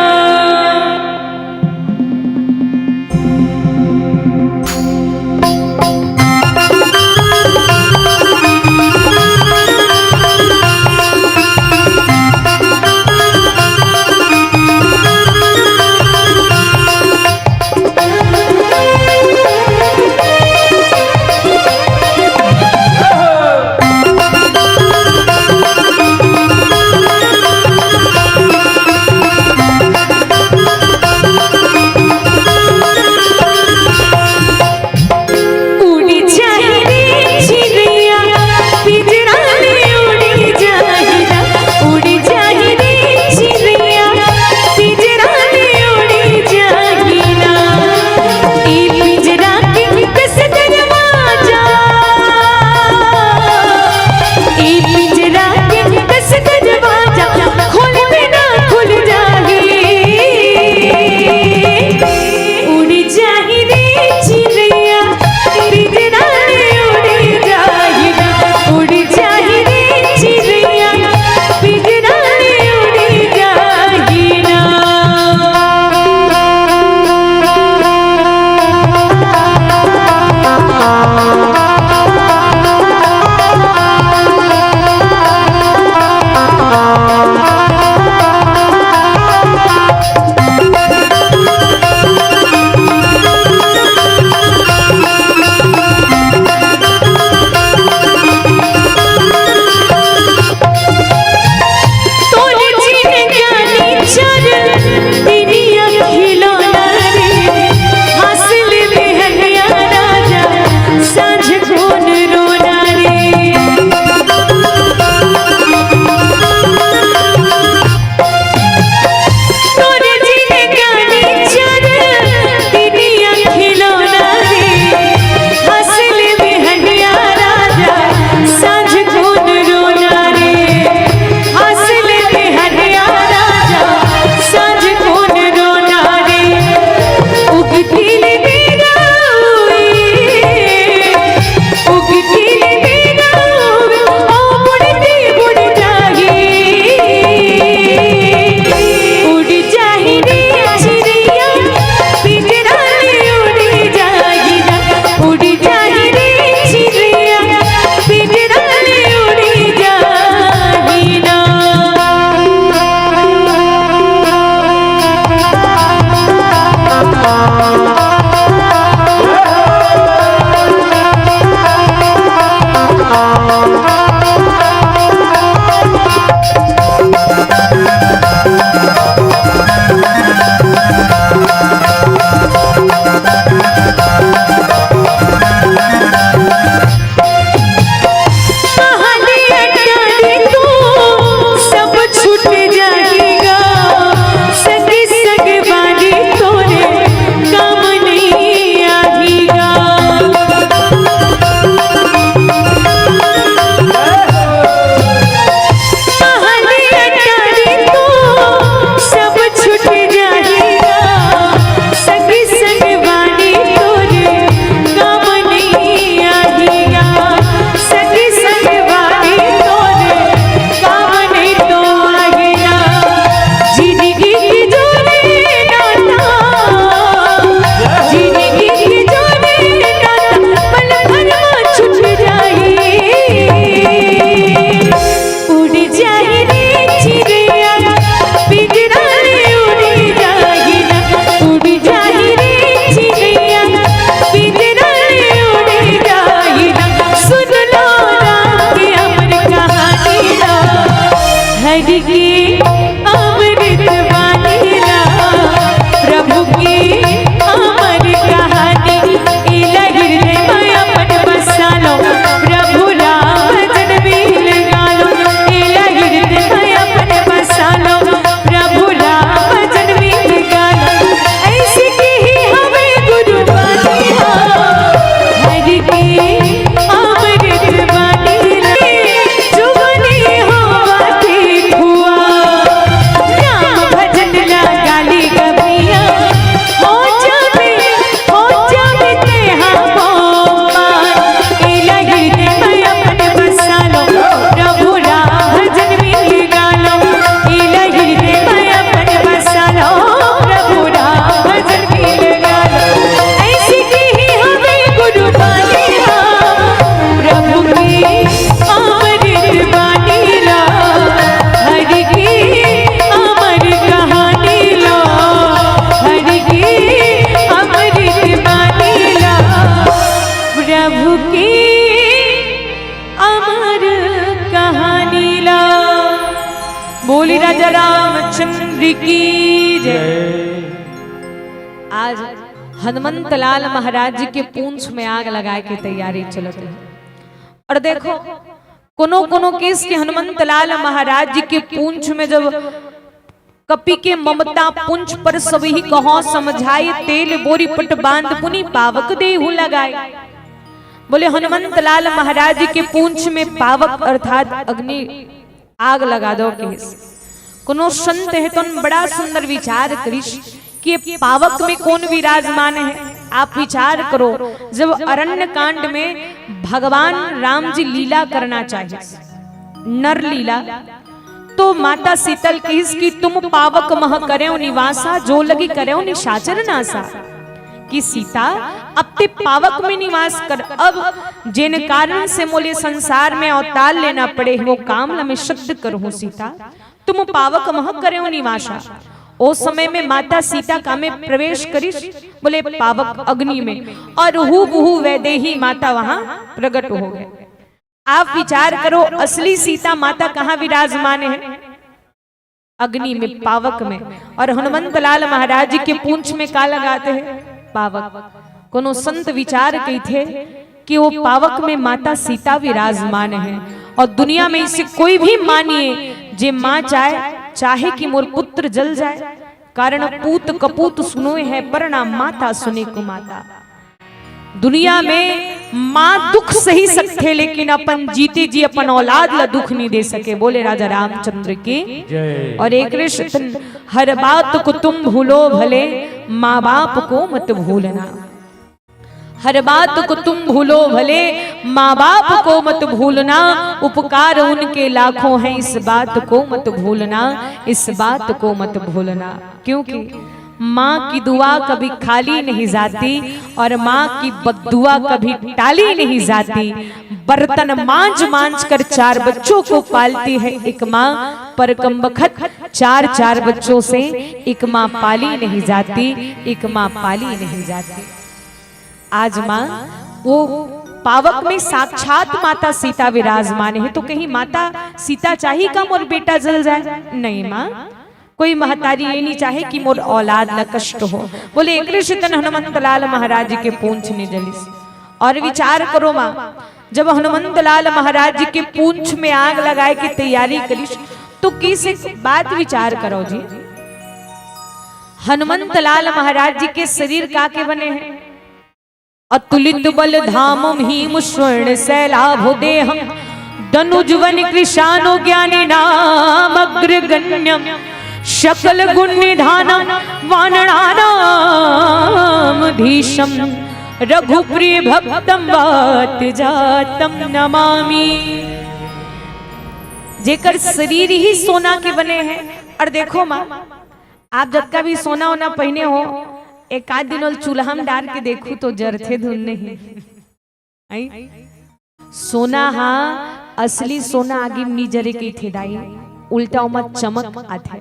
हरि के अमृत बानी ला, प्रभु के अमर कहानी, एला हृदय में अपन बसा लो, प्रभु राम भजन मिल गा लो, एला हृदय में अपन बसा लो, प्रभु राम भजन मिल गा लो। ऐसे के ही हमें गुरु बानी ला, हरि के अमृत बानी ला, जुगनी होवा के खुआ। राम भजन ला गाली गबिया, हो जावे, हो जावे ते हमो पार। एला हृदय में अपन बसा लो, प्रभु राम भजन मिल गा लो। एला हृदय में अपन बसा लो, प्रभु राम भजन मिल गा लो। ऐसे के ही हमें गुरु बानी ला, प्रभु के अमृत बानी ला, हरि के अमर कहानी ला, हरि के अमृत बानी ला, प्रभु के अमर कहानी ला। बोली राजा रामचंद्र की जय। आज हनुमंत लाल महाराज जी के पूंछ में आग लगाए के तैयारी चलत हे। अउ देखो, कोनो कोनो केस के हनुमंत लाल महाराज जी के पूंछ में जब कपि के ममता पुंछ पर सबहि कहो समझाए, तेल बोरि पट बांध पुनि पावक देहु लगाए। बोले हनुमंत लाल महाराज जी के पूंछ में पावक अर्थात अग्नि आग लगा दो केस। कोनो संत हे तो बड़ा सुंदर विचार करिस कि ये पावक में कौन विराजमान है। आप विचार करो, जब अरण्य कांड में भगवान राम जी लीला करना चाहिए, नर लीला, तो माता सीता ल कहिस कि तुम पावक मह करेउ निवासा, जो लगी करेउ निशाचर नासा। कि सीता, अब ते पावक में निवास कर। अब जेन कारण से मोले संसार में अवतार लेना पड़े, वो काम ल मैं सिद्ध करहूँ सीता। तुम पावक मह करेउ निवासा। ओ समय में माता सीता का में प्रवेश करिस, बोले पावक अग्नि में, और हूबहू वैदेही माता वहां प्रकट हो गए। आप विचार करो, असली सीता माता कहाँ विराजमान है? अग्नि में, पावक में। और हनुमंत लाल महाराज जी के पूंछ में का लगाते हैं? पावक। कोनो संत विचार कहिथे कि वो पावक में माता सीता विराजमान है। और दुनिया में इसे कोई भी मानिए, जे माँ चाहे, चाहे कि मोर पुत्र जल जाए, कारण पूत कपूत सुनोय है, पर ना माता सुने कुमाता। दुनिया में माँ दुख सही सकथे, लेकिन अपन जीते जी अपन औलाद ला दुख नहीं दे सके। बोले राजा रामचंद्र की जय। और एक रिश्तन, हर बात को तुम भूलो भले, माँ बाप को मत भूलना। हर बात को तुम भूलो भले, माँ बाप को मत भूलना, उपकार उनके लाखों हैं, इस बात को मत भूलना, इस बात को मत भूलना। क्योंकि माँ की दुआ कभी खाली नहीं जाती और माँ की बददुआ कभी टाली नहीं जाती। बर्तन मांज मांज कर चार बच्चों को पालती है एक माँ, पर कम बखत चार चार बच्चों से एक माँ पाली नहीं जाती, एक माँ पाली नहीं जाती। आज माँ वो पावक में साक्षात माता सीता विराजमान है, तो कहीं माता सीता चाही का मोर बेटा जल जाए? नहीं माँ, कोई महतारी ये नहीं चाहे कि मोर औलाद ला कष्ट हो। बोले एक रिश्तन हनुमंत लाल महाराज के पूंछ ने जलिस। और विचार करो माँ, जब हनुमंत लाल महाराज के पूंछ में आग लगाए की तैयारी करिस, तो किस एक बात विचार करो जी। हनुमंत लाल महाराज जी के शरीर का के बने हैं? अतुलित बल धामम भीम स्वर्ण शैलाभ देहम, दनुज वन कृशानु ज्ञानी नाम अग्रगण्यम, सकल गुण निधानम वानराणाम धीशम, रघुप्रिय भक्तम वात जातम नमामि। जेकर शरीर ही सोना के बने हैं। और देखो माँ, आप जतका भी सोना वोना पहिने हो, एक आध दिन ओल चूल्हा में डार के देखू तो जरथे धुन नहीं। आई? सोना हा, असली सोना आगी में नी जरे कहिथे दाई, उल्टा ओमा चमक आथे।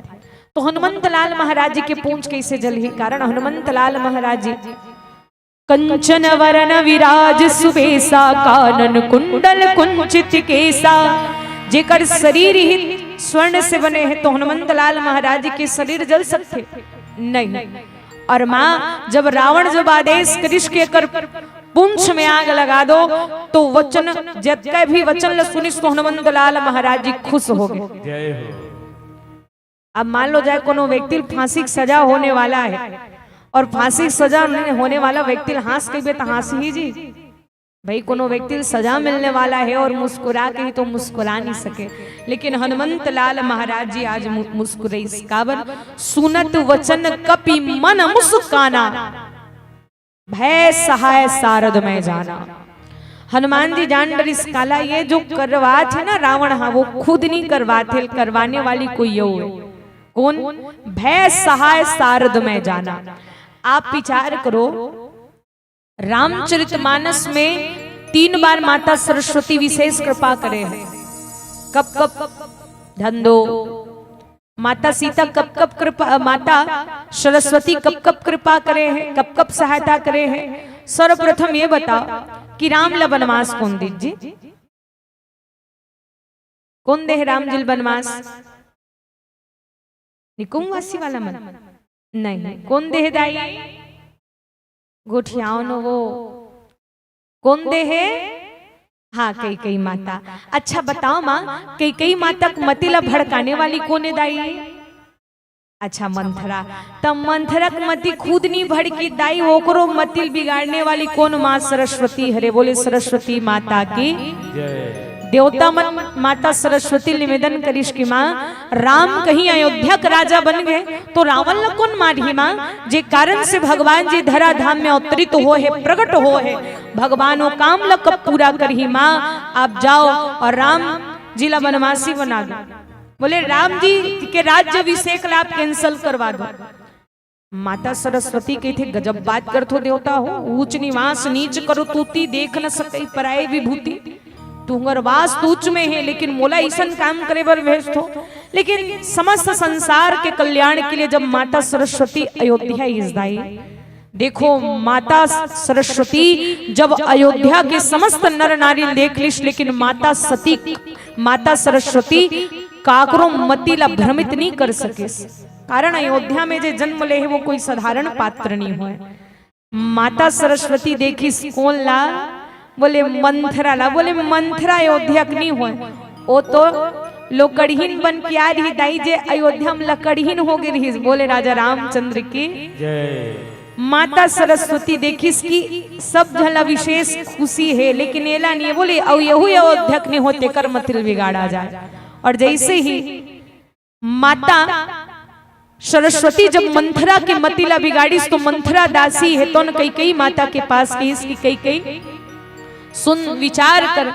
तो हनुमंत लाल महाराज जी के पूंछ कैसे जलही? कारण हनुमंत लाल महाराज जी कंचन वरन विराज सुबेसा, कानन कुंडल कुंचित केसा। जेकर शरीर ही स्वर्ण से बने हे, तो हनुमंत लाल महाराज जी के शरीर जल सकथे? नहीं। और माँ, जब रावण जब आदेश करिस के एकर पूंछ में आग लगा दो, तो वचन, जतका भी वचन ल सुनिस, तो हनुमंत लाल महाराज जी खुश हो गए। जय हो। अब मान लो जाए कोनो व्यक्ति ल फांसी के सजा होने वाला है और फांसी के सजा होने वाला व्यक्ति ल हाँस कहिबे त हाँसही जी। भाई, कोनो व्यक्ति ल सजा मिलने वाला है और मुस्कुरा के ही तो मुस्कुरा नहीं सके, लेकिन हनुमंत लाल महाराज जी आज मु-, मुस्कुराइस। काबर? सुनत वचन कपि मन मुस्काना, भय सहाय सारद मैं जाना। हनुमान जी जान डरिस काला, ये जो करवात हे ना रावण हा, वो खुद नहीं करवात हे, करवाने वाली कोई यो है। कौन? भय सहाय सारद मैं जाना। आप विचार करो, रामचरितमानस में तीन बार माता सरस्वती विशेष कृपा करे हे। कब कब? धन दो। माता सीता कब कब कृपा, माता सरस्वती कब कब कृपा करे हे, कब कब सहायता करे हे? सर्वप्रथम ये बताओ कि राम ला बनवास कौन दीस जी? कौन दे हे राम जी ल बनवास? निकुंभवासी वाला मन? नहीं। कौन दे हे दाई? गोठियाओ न वो। कौन दे हे? हाँ, कैकई माता। अच्छा बताओ माँ, कैकई माता के मति ला भड़काने वाली कौन हे दाई? अच्छा, मंथरा। त मंथरा के मति खुद नहीं भड़की दाई, ओकरो मति ल बिगाड़ने वाली कौन माँ? सरस्वती हरे। बोले सरस्वती माता की। जय। देवता मन माता सरस्वती ल निवेदन करिस कि माँ, राम कहीं अयोध्या के राजा बन गए तो रावण ल कौन मारही माँ? जे कारण से भगवान जी धरा धाम में अवतरित हो हे, प्रकट हो हे, भगवान वो काम ल कब पूरा करही माँ? आप जाओ और राम जी ला बनवासी बना दो। बोले राम जी के राज्य अभिषेक ला आप cancel करवा दो। माता सरस्वती कहिथे, गजब बात करथो देवता हो, ऊंच निवास नीच करतूती, देख न सकई पराई विभूति। तुंहर वास तो ऊंच में हे, लेकिन मोला अइसन काम करे बर भेजथो। लेकिन समस्त संसार के कल्याण के लिए जब माता सरस्वती अयोध्या आइस दाई, देखो माता सरस्वती जब अयोध्या के समस्त नर नारी देख लिस, लेकिन माता सती, माता सरस्वती काकरो मति ला भ्रमित नहीं कर सकिस। कारण अयोध्या में जे जन्म ले हे वो कोई साधारण पात्र नहीं होय। माता सरस्वती देखिस कोन ला? बोले मंथरा ला। बोले मंथरा अयोध्या के नहीं होय, वो तो लकड़हीन बन के आ रही दाई, जे अयोध्या में लकड़हीन हो गई रही। बोले राजा रामचंद्र की जय। माता सरस्वती देखिस कि सब झन ला विशेष खुशी हे, लेकिन एला नहीं। बोले अउ यहू अयोध्या के नहीं होय, तेकर मति ल बिगाड़ा जाए। और जैसे ही माता सरस्वती जब मंथरा के मति ला बिगाड़िस, तो मंथरा दासी हे, तो न कैकई माता के पास कहिस कि कैकई सुन, विचार कर,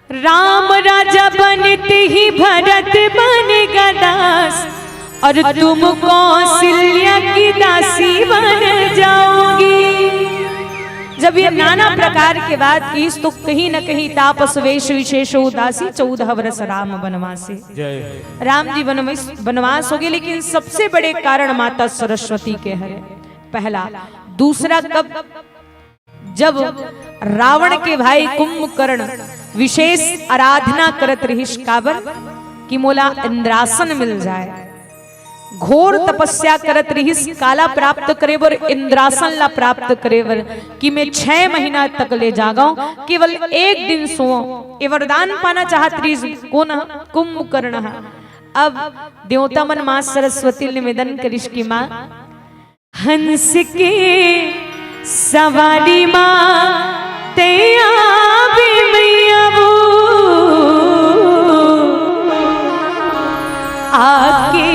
राम राजा बनते ही भरत बन गदास, और तुम कौशल्या की दासी बन जाओगी। जब ये नाना प्रकार के बात कहिस, तो कहीं न कहीं तापस वेश विशेष उदासी, चौदह वर्ष राम बनवासी। जय। राम जी बनवास, बनवास हो गए, लेकिन सबसे बड़े कारण माता सरस्वती के हरे। पहला। दूसरा, कब जब रावण के भाई कुंभकर्ण विशेष आराधना करत रहिस, काबर कि मोला इंद्रासन मिल जाए, घोर तपस्या करत रहिस, काला प्राप्त करे बर, इंद्रासन ला प्राप्त करे बर, कि मैं छह महीना तक ले जागव, केवल एक दिन सोव। ये वरदान पाना चाहत रहिस कोन ह? कुंभकर्ण ह। अब देवता मन माँ सरस्वती ल निवेदन करिस कि माँ, हंस के सवारी माँ ते आवे मैया वो, आके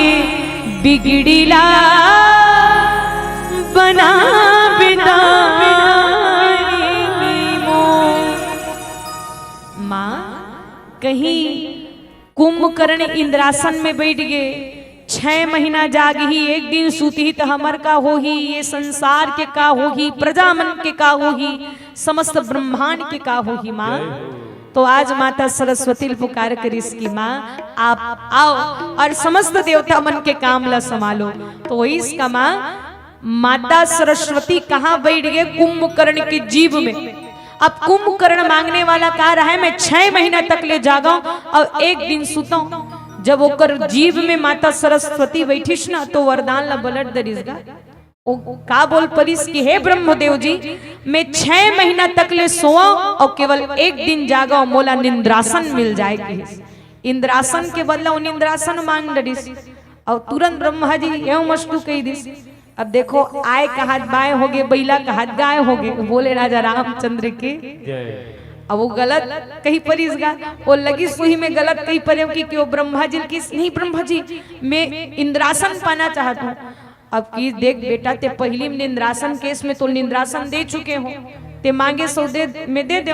बिगड़ी ला बनावे दानी मोर। माँ, कहीं कुंभकर्ण इंद्रासन में बैठ गए, छह महीना जागही, एक दिन सूतही, त हमर का होही, ये संसार के का होही, प्रजा मन के का होही, समस्त ब्रह्मांड के का होही माँ। तो आज माता सरस्वती ल पुकार करिस कि माँ, आप आओ और समस्त देवता मन के काम ला संभालो। तो वही इसका माँ, माता सरस्वती कहाँ बैठ गए? कुंभकर्ण के जीभ में। अब कुंभकर्ण मांगने वाला का रहा है, मैं छह महीना तक ले जागव और एक दिन सुतव। जब ओकर जीभ में माता सरस्वती बैठिस ना, तो वरदान ला बलट दरिस गा। ओ का बोल परिस कि हे ब्रह्मदेव जी, मैं छह महीना तक ले सोवा और केवल एक दिन जागा, मोला निंद्रासन मिल जाए, कहिस। इंद्रासन के बदला वो निंद्रासन मांग डरिस और तुरंत ब्रह्मा जी एवं मस्तु कहि दिस। अब देखो, आय कहात बाय होगे, बइला कहात गाय होगे, बोले राजा रामचंद्र के। जय। अब वो गलत कहि परिस गा, वो लगिस उही में गलत कहि परे कि, कि वो ब्रह्मा जी किस, नहीं ब्रह्मा जी, मैं इंद्रासन पाना चाहत हूँ। अब कि देख बेटा, ते पहली में निंद्रासन केस में तो निंद्रासन दे चुके हो, ते मांगे सो दे, मैं दे दे।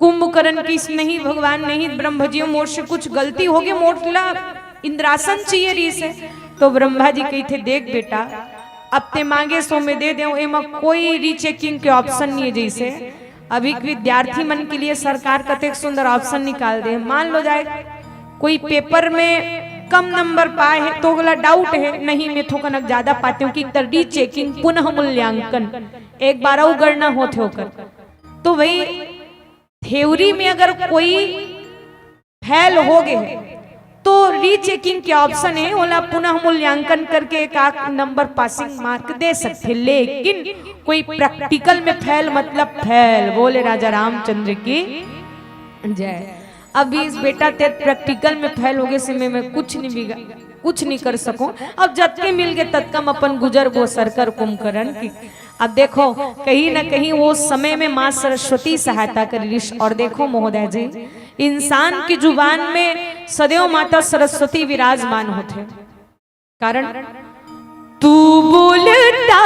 कुंभकर्ण किस, नहीं भगवान, नहीं ब्रह्मा जी, मोर से कुछ गलती होगे, मोर ला इंद्रासन चाहिए रहिस हे। तो ब्रह्मा जी कहिथे, देख बेटा, अब ते मांगे सो मैं दे देव, एमा कोई रीचेकिंग के ऑप्शन नहीं है। जैसे अभी विद्यार्थी मन के लिए सरकार कतेक सुंदर ऑप्शन निकाल दे। मान लो जाए कोई पेपर में कम नंबर पाए है तो ओला डाउट है, नहीं मैं थोकन ज्यादा पाते हूँ, कि रीचेकिंग, पुनः मूल्यांकन, एक बार अउ गणना होथे ओकर। तो वही थ्योरी में अगर कोई फेल हो गए है तो रीचेकिंग के ऑप्शन है, ओला पुनः मूल्यांकन करके एक आध नंबर पासिंग मार्क दे सकते, लेकिन कोई प्रैक्टिकल में फेल मतलब फेल। बोले राजा रामचंद्र की जय। अब इस बेटा ते प्रैक्टिकल में फेल हो गए से मैं, मैं कुछ नहीं बिगा, कुछ नहीं कर सकूं। अब जतके मिल गए ततका में अपन गुजर बसर कर कुंभकर्ण की। अब देखो, कहीं ना कहीं वो समय में माँ सरस्वती सहायता कर रहिस। और देखो महोदय जी, इंसान की जुबान में सदैव माता सरस्वती विराजमान होथे। कारण तू बोलता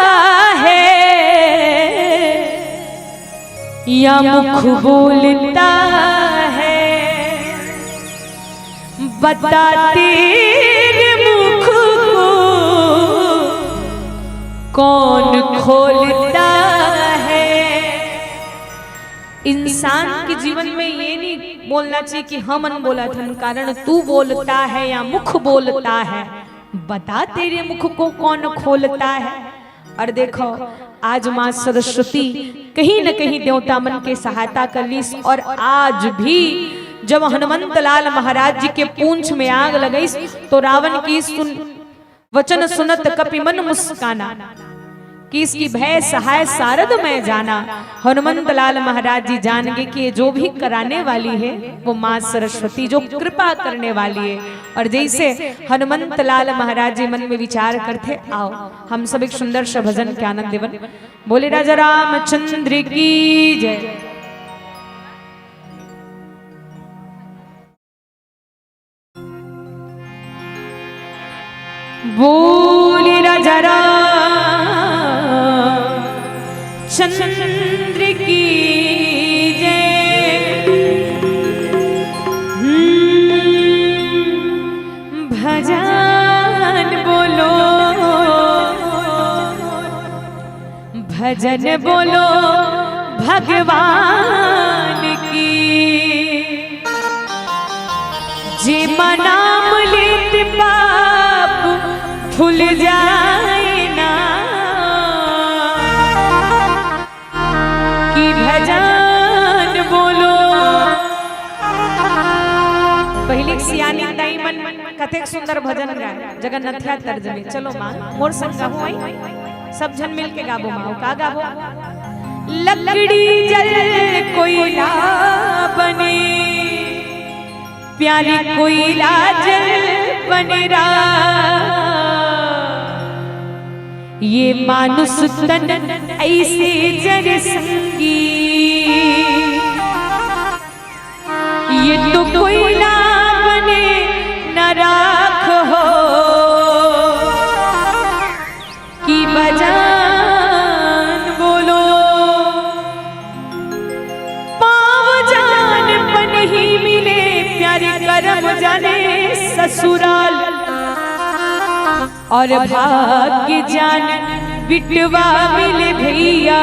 है या मुख बोलता है, बता तेरे मुख को कौन खोलता है। इंसान के जीवन में ये नहीं बोलना चाहिए कि हमन बोलत हन, कारण तू बोलता है या मुख बोलता है, बता तेरे मुख को कौन खोलता है। और देखो, आज माँ सरस्वती कहीं न कहीं देवता मन के सहायता कर लिस। और आज भी जब हनुमंत लाल महाराज जी के पूंछ में आग लगइस, तो रावण की सुन, वचन सुनत कपि मन मुस्काना, किसकी भय सहाय सारद मैं जाना। हनुमंत लाल महाराज जी जान गए कि ये जो भी कराने वाली है वो माँ सरस्वती जो कृपा करने वाली है। और जैसे हनुमंत लाल महाराज जी मन में विचार करथे, आओ हम सब एक सुंदर सा भजन के आनंद लेवन। बोले राजा रामचंद्र की जय। बोल राजा रामचंद्र की जय। हम्म, भजन बोलो, भजन बोलो भगवान की। जे नाम लेत पाप धुल जाए ना, कि भजन बोलो। पहिली सियानी दाई मन कतेक सुंदर भजन गाए, जगन्नाथिया तर्ज में। चलो माँ, मोर संग गाहू आई, सब झन मिल के गाबो माँ। का गाबो? लकड़ी जल कोयला बने, प्यारी कोयला जल बने रा, ये मानुष तन ऐसे जर संगी। ये तो कोयला बने न राख हो, कि भजन बोलो। पाँव जान पनही मिले, प्यारे करम जाने ससुराल। और भाग्य जान बिटवा मिले भैया,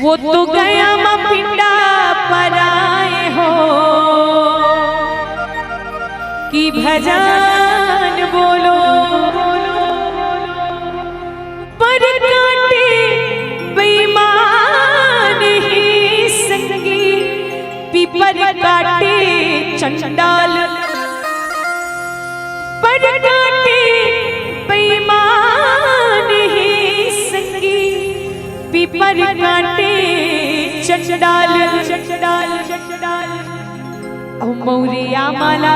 वो तो गया माँ पिंडा पराए हो, कि भजन बोलो। पर काटे बेईमान ही संगी, पीपर काटे चंडाल। पर कांटे बेईमान हे संगी, पीपर कांटे चंडाल, चंडाल, चंडाल। अउ मौरिया माला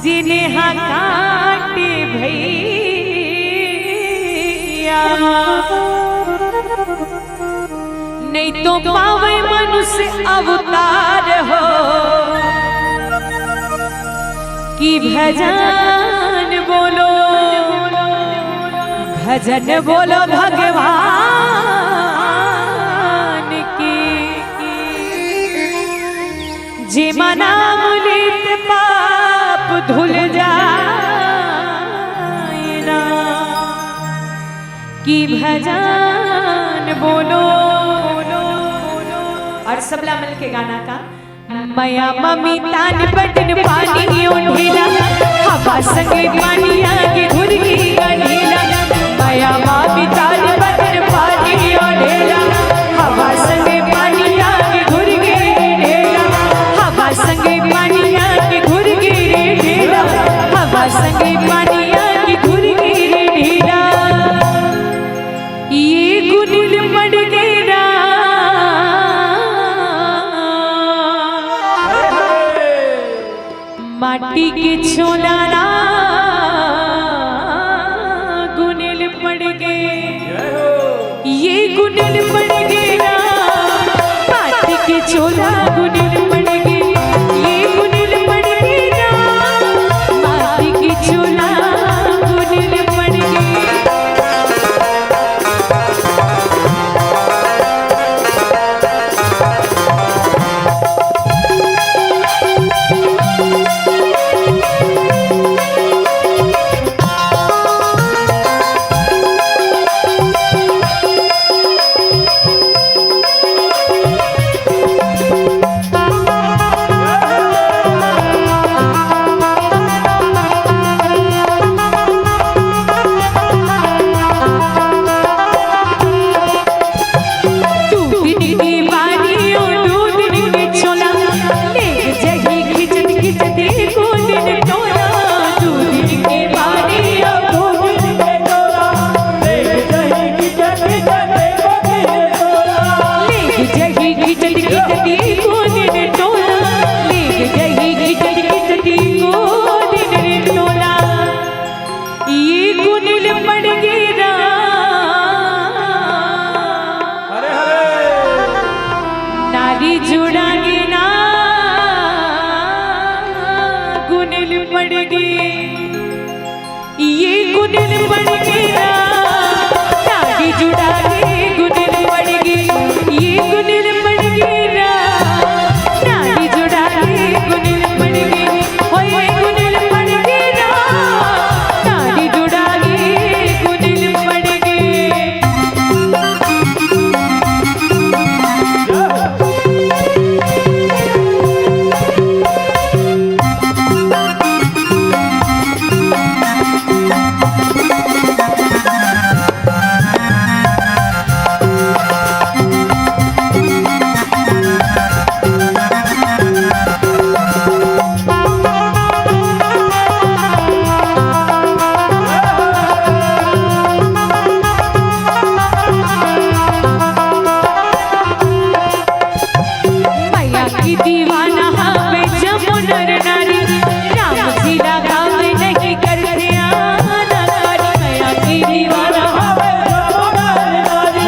जेने हा कांटे भैया। नहीं तो पावे मनुष्य अवतार हो कि भजन बोलो, भजन बोलो भगवान की। जेमा नाम लेत पाप धुल जाए ना, कि भजन बोलो। और सबला मिल के गाना का। मया ममी तान बदन पानी ओढ़ेला, हवा संगे पानी आगे घुरगी गढ़ेला। मया ममी तान बदन पानी ओढ़ेला, हवा संगे पानी आगे घुरगी गढ़ेला। हवा संगे पानी आगे घुरगी गढ़ेला, हवा संगे पानी आगे घुरगी गढ़ेला। ये गुनिल पड़ गेरा माटी के छोला ना, गुनिल पड़ गे। ये गुनिल पड़ गेरा माटी के छोला, गुनिल पड़ गे। ये गुनिल पड़ गेरा माटी के छोला, गुनिल पड़ गे। दू दिन के बारी ओ दू दिन के छोला, ले जही खिचत खिचत एको दिन टोला। दू दिन के बारी ओ दू दिन के छोला, ले जही खिचत खिचत एको दिन टोला। ले जही खिचत खिचत एको दिन टोला, ले जही खिचत खिचत एको दिन टोला। ये गुनिल पड़ गेरा अरे हरे। नारी जुड़ा गे ना, गुनिल पड़ गे। ये गुनिल पड़ गेरा नारी जुड़ा गे, गुनिल पड़ गे। ये गुनिल पड़ गेरा नारी जुड़ा गे, गुनिल पड़ गे। ओए गुनिल पड़ गेरा नारी जुड़ा गे, गुनिल पड़ गे। मैया की दीवाना हवे जम्मो नर नारी, राम जी ला गावे नहीं करथे आनाकारी। मैया की दीवाना हवे जम्मो नर नारी,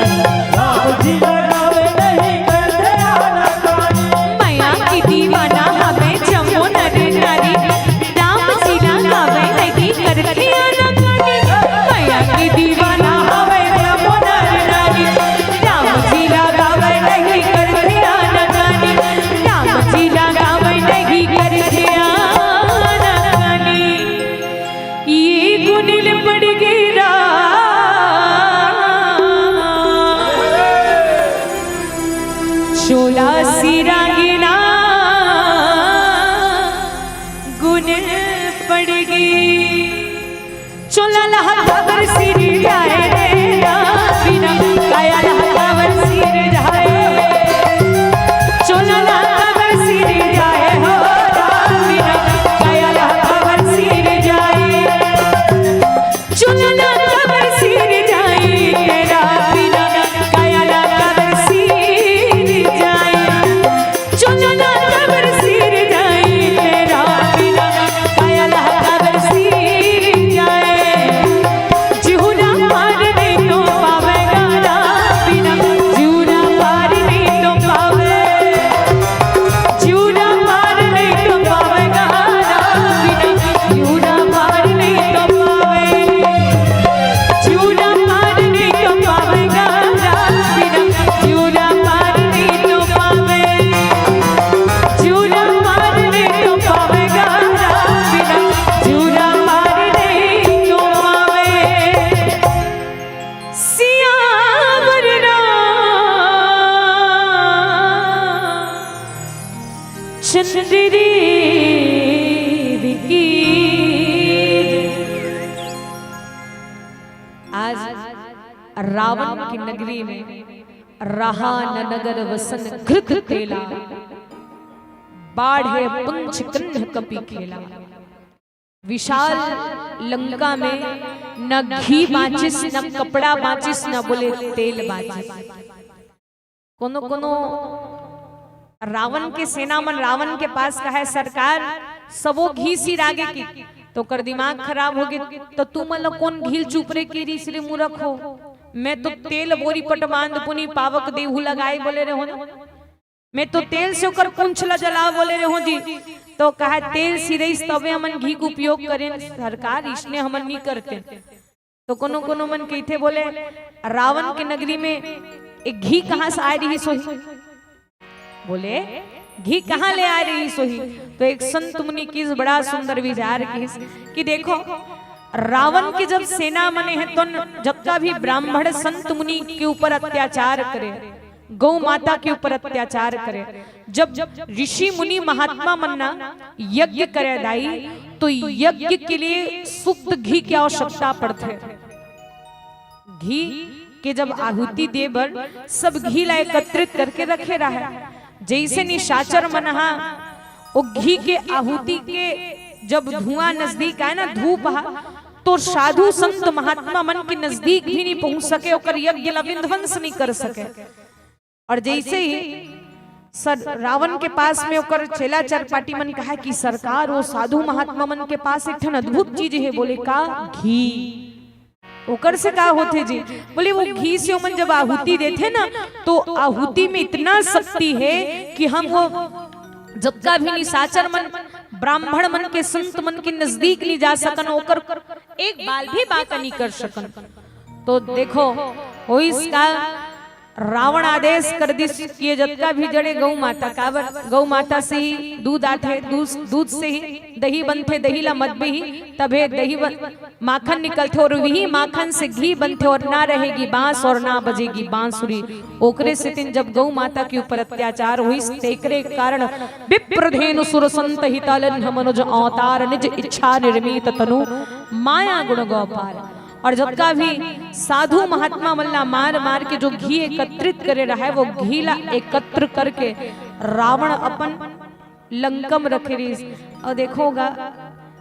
राम जी ला गावे नहीं करथे आनाकारी। मैया की दीवाना हवे जम्मो नर नारी, राम जी ला गावे नहीं करथे आनाकारी। मैया की दीवाना हवे जम्मो नर नारी, राम जी ला गावे नहीं करथे आनाकारी। राम जी ला गावे नहीं करथे आनाकारी। ये गुनिल पड़ गेरा चोला सिरांगिना, गुनिल पड़ गे। चोला लहकावर सिर जाए रे राम बिना, काया लहकावर सिर जाए। चोला लहकावर सिर जाए हो राम बिना। रावण की नगरी में रहा न नगर वसन घृत तेला, बाढ़े पुंछ कंध कपि खेला। विशाल लंका में न घी बाँचिस, न कपड़ा बाँचिस, न बोले तेल बाँचिस। कोनो कोनो रावण के सेना मन रावण के पास कहय, "सरकार, सबो घी सिरागे कि।" तो ओकर दिमाग खराब होगे, "तो तुमन ल कोन घी ल चुपरे के रिहिस रे मूरख हो? मैं तो तेल बोरी पटवांद पुनी पावक देहू लगाए बोले रहे हो ना, मैं तो तेल से ओकर पूंछ ल जलाव बोले रहे हो जी।" तो कहय, "तेल सिरइस तबे हमन घी के उपयोग करेन सरकार, इसने हमन नी करते।" तो कोनो कोनो मन कहिथे बोले, "रावण के नगरी में एक घी कहाँ से आए रिहिस होही?" बोले, "घी कहाँ ले आए रिहिस होही?" तो एक संत मुनि किहिस बड़ा सुंदर विचार किहिस कि देखो, रावण के जब सेना मने हे तो जतका भी ब्राह्मण संत मुनि के ऊपर अत्याचार करे, गौ माता के ऊपर अत्याचार करे, जब ऋषि मुनि महात्मा मन ना यज्ञ करे दाई, तो यज्ञ के लिए शुद्ध घी के आवश्यकता पड़थे। घी के जब आहुति दे बर सब घी ला एकत्रित करके रखे रहय, जइसे निशाचर मन हा ओ घी के आहुति के जब धुआं नजदीक आए ना, धूप हा, तो साधु संत महात्मा मन के नजदीक भी नहीं पहुंच सके, ओकर यज्ञ ला विध्वंस नहीं कर सके। और जैसे ही सर रावण के पास में ओकर चेला चरपाटी मन कहा कि सरकार, वो साधु महात्मा मन के पास एक ठन अद्भुत चीज है। बोले, "का?" "घी।" "ओकर से का होथे जी?" बोले, "वो घी से ओमन जब आहुति देथे ना, तो आहुति में इतना शक्ति है कि हम वो जतका भी निशाचर मन, ब्राह्मण मन के, संत मन के नजदीक नहीं जा सकन, ओकर एक बाल भी बांका नहीं कर सकन।" तो देखो, होइस का, रावण आदेश कर दिस कि ये जतका भी जड़े गौ माता, काबर गौ माता से ही दूध आथे, दूध, दूध से ही दही बनथे, दही ला मत बिही, तभे दही बन, माखन निकलथे और वही माखन से घी बनथे और ना रहेगी बांस और ना बजेगी बांसुरी। ओकरे सेतिन जब गौ माता के ऊपर अत्याचार होइस, तेकरे कारण विप्र धेनु सुर संत हितालन्ह मनुज अवतार निज इच्छा निर्मित तनु माया गुण गौ पार। और जतका भी साधु महात्मा मन ला मार मार के जो घी एकत्रित करे रहय, वो घी ला एकत्र करके रावण अपन लंका म रखे रिहिस। और देखो गा,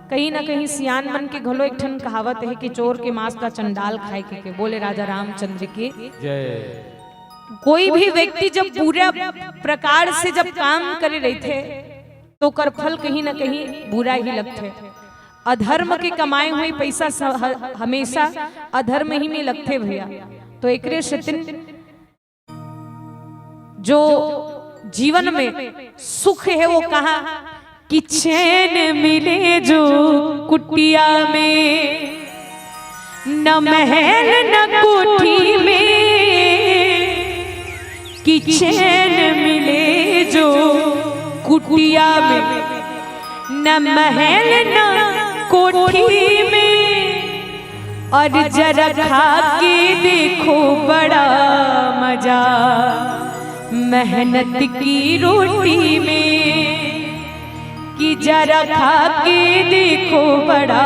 कहीं ना कहीं सियान मन के घलो एक ठन कहावत है कि "चोर के मांस ला चंडाल खाए" के, के। बोले राजा रामचंद्र की। जय। कोई भी व्यक्ति जब बुरा प्रकार से जब काम करे रहिथे, तो ओकर फल कहीं ना कहीं बुरा ही लगथे। अधर्म के कमाए हुए पैसा स-, ह-, हमेशा अधर्म ही में लगथे भैया। तो एकरे सेतिन जो जीवन में सुख है वो कहाँ? कि चैन मिले जो कुटिया में, न महल न कोठी में। कि चैन मिले जो कुटिया में, न महल न कोठी में। और जरा खा के देखो बड़ा मजा मेहनत की रोटी में। कि जरा खा के देखो बड़ा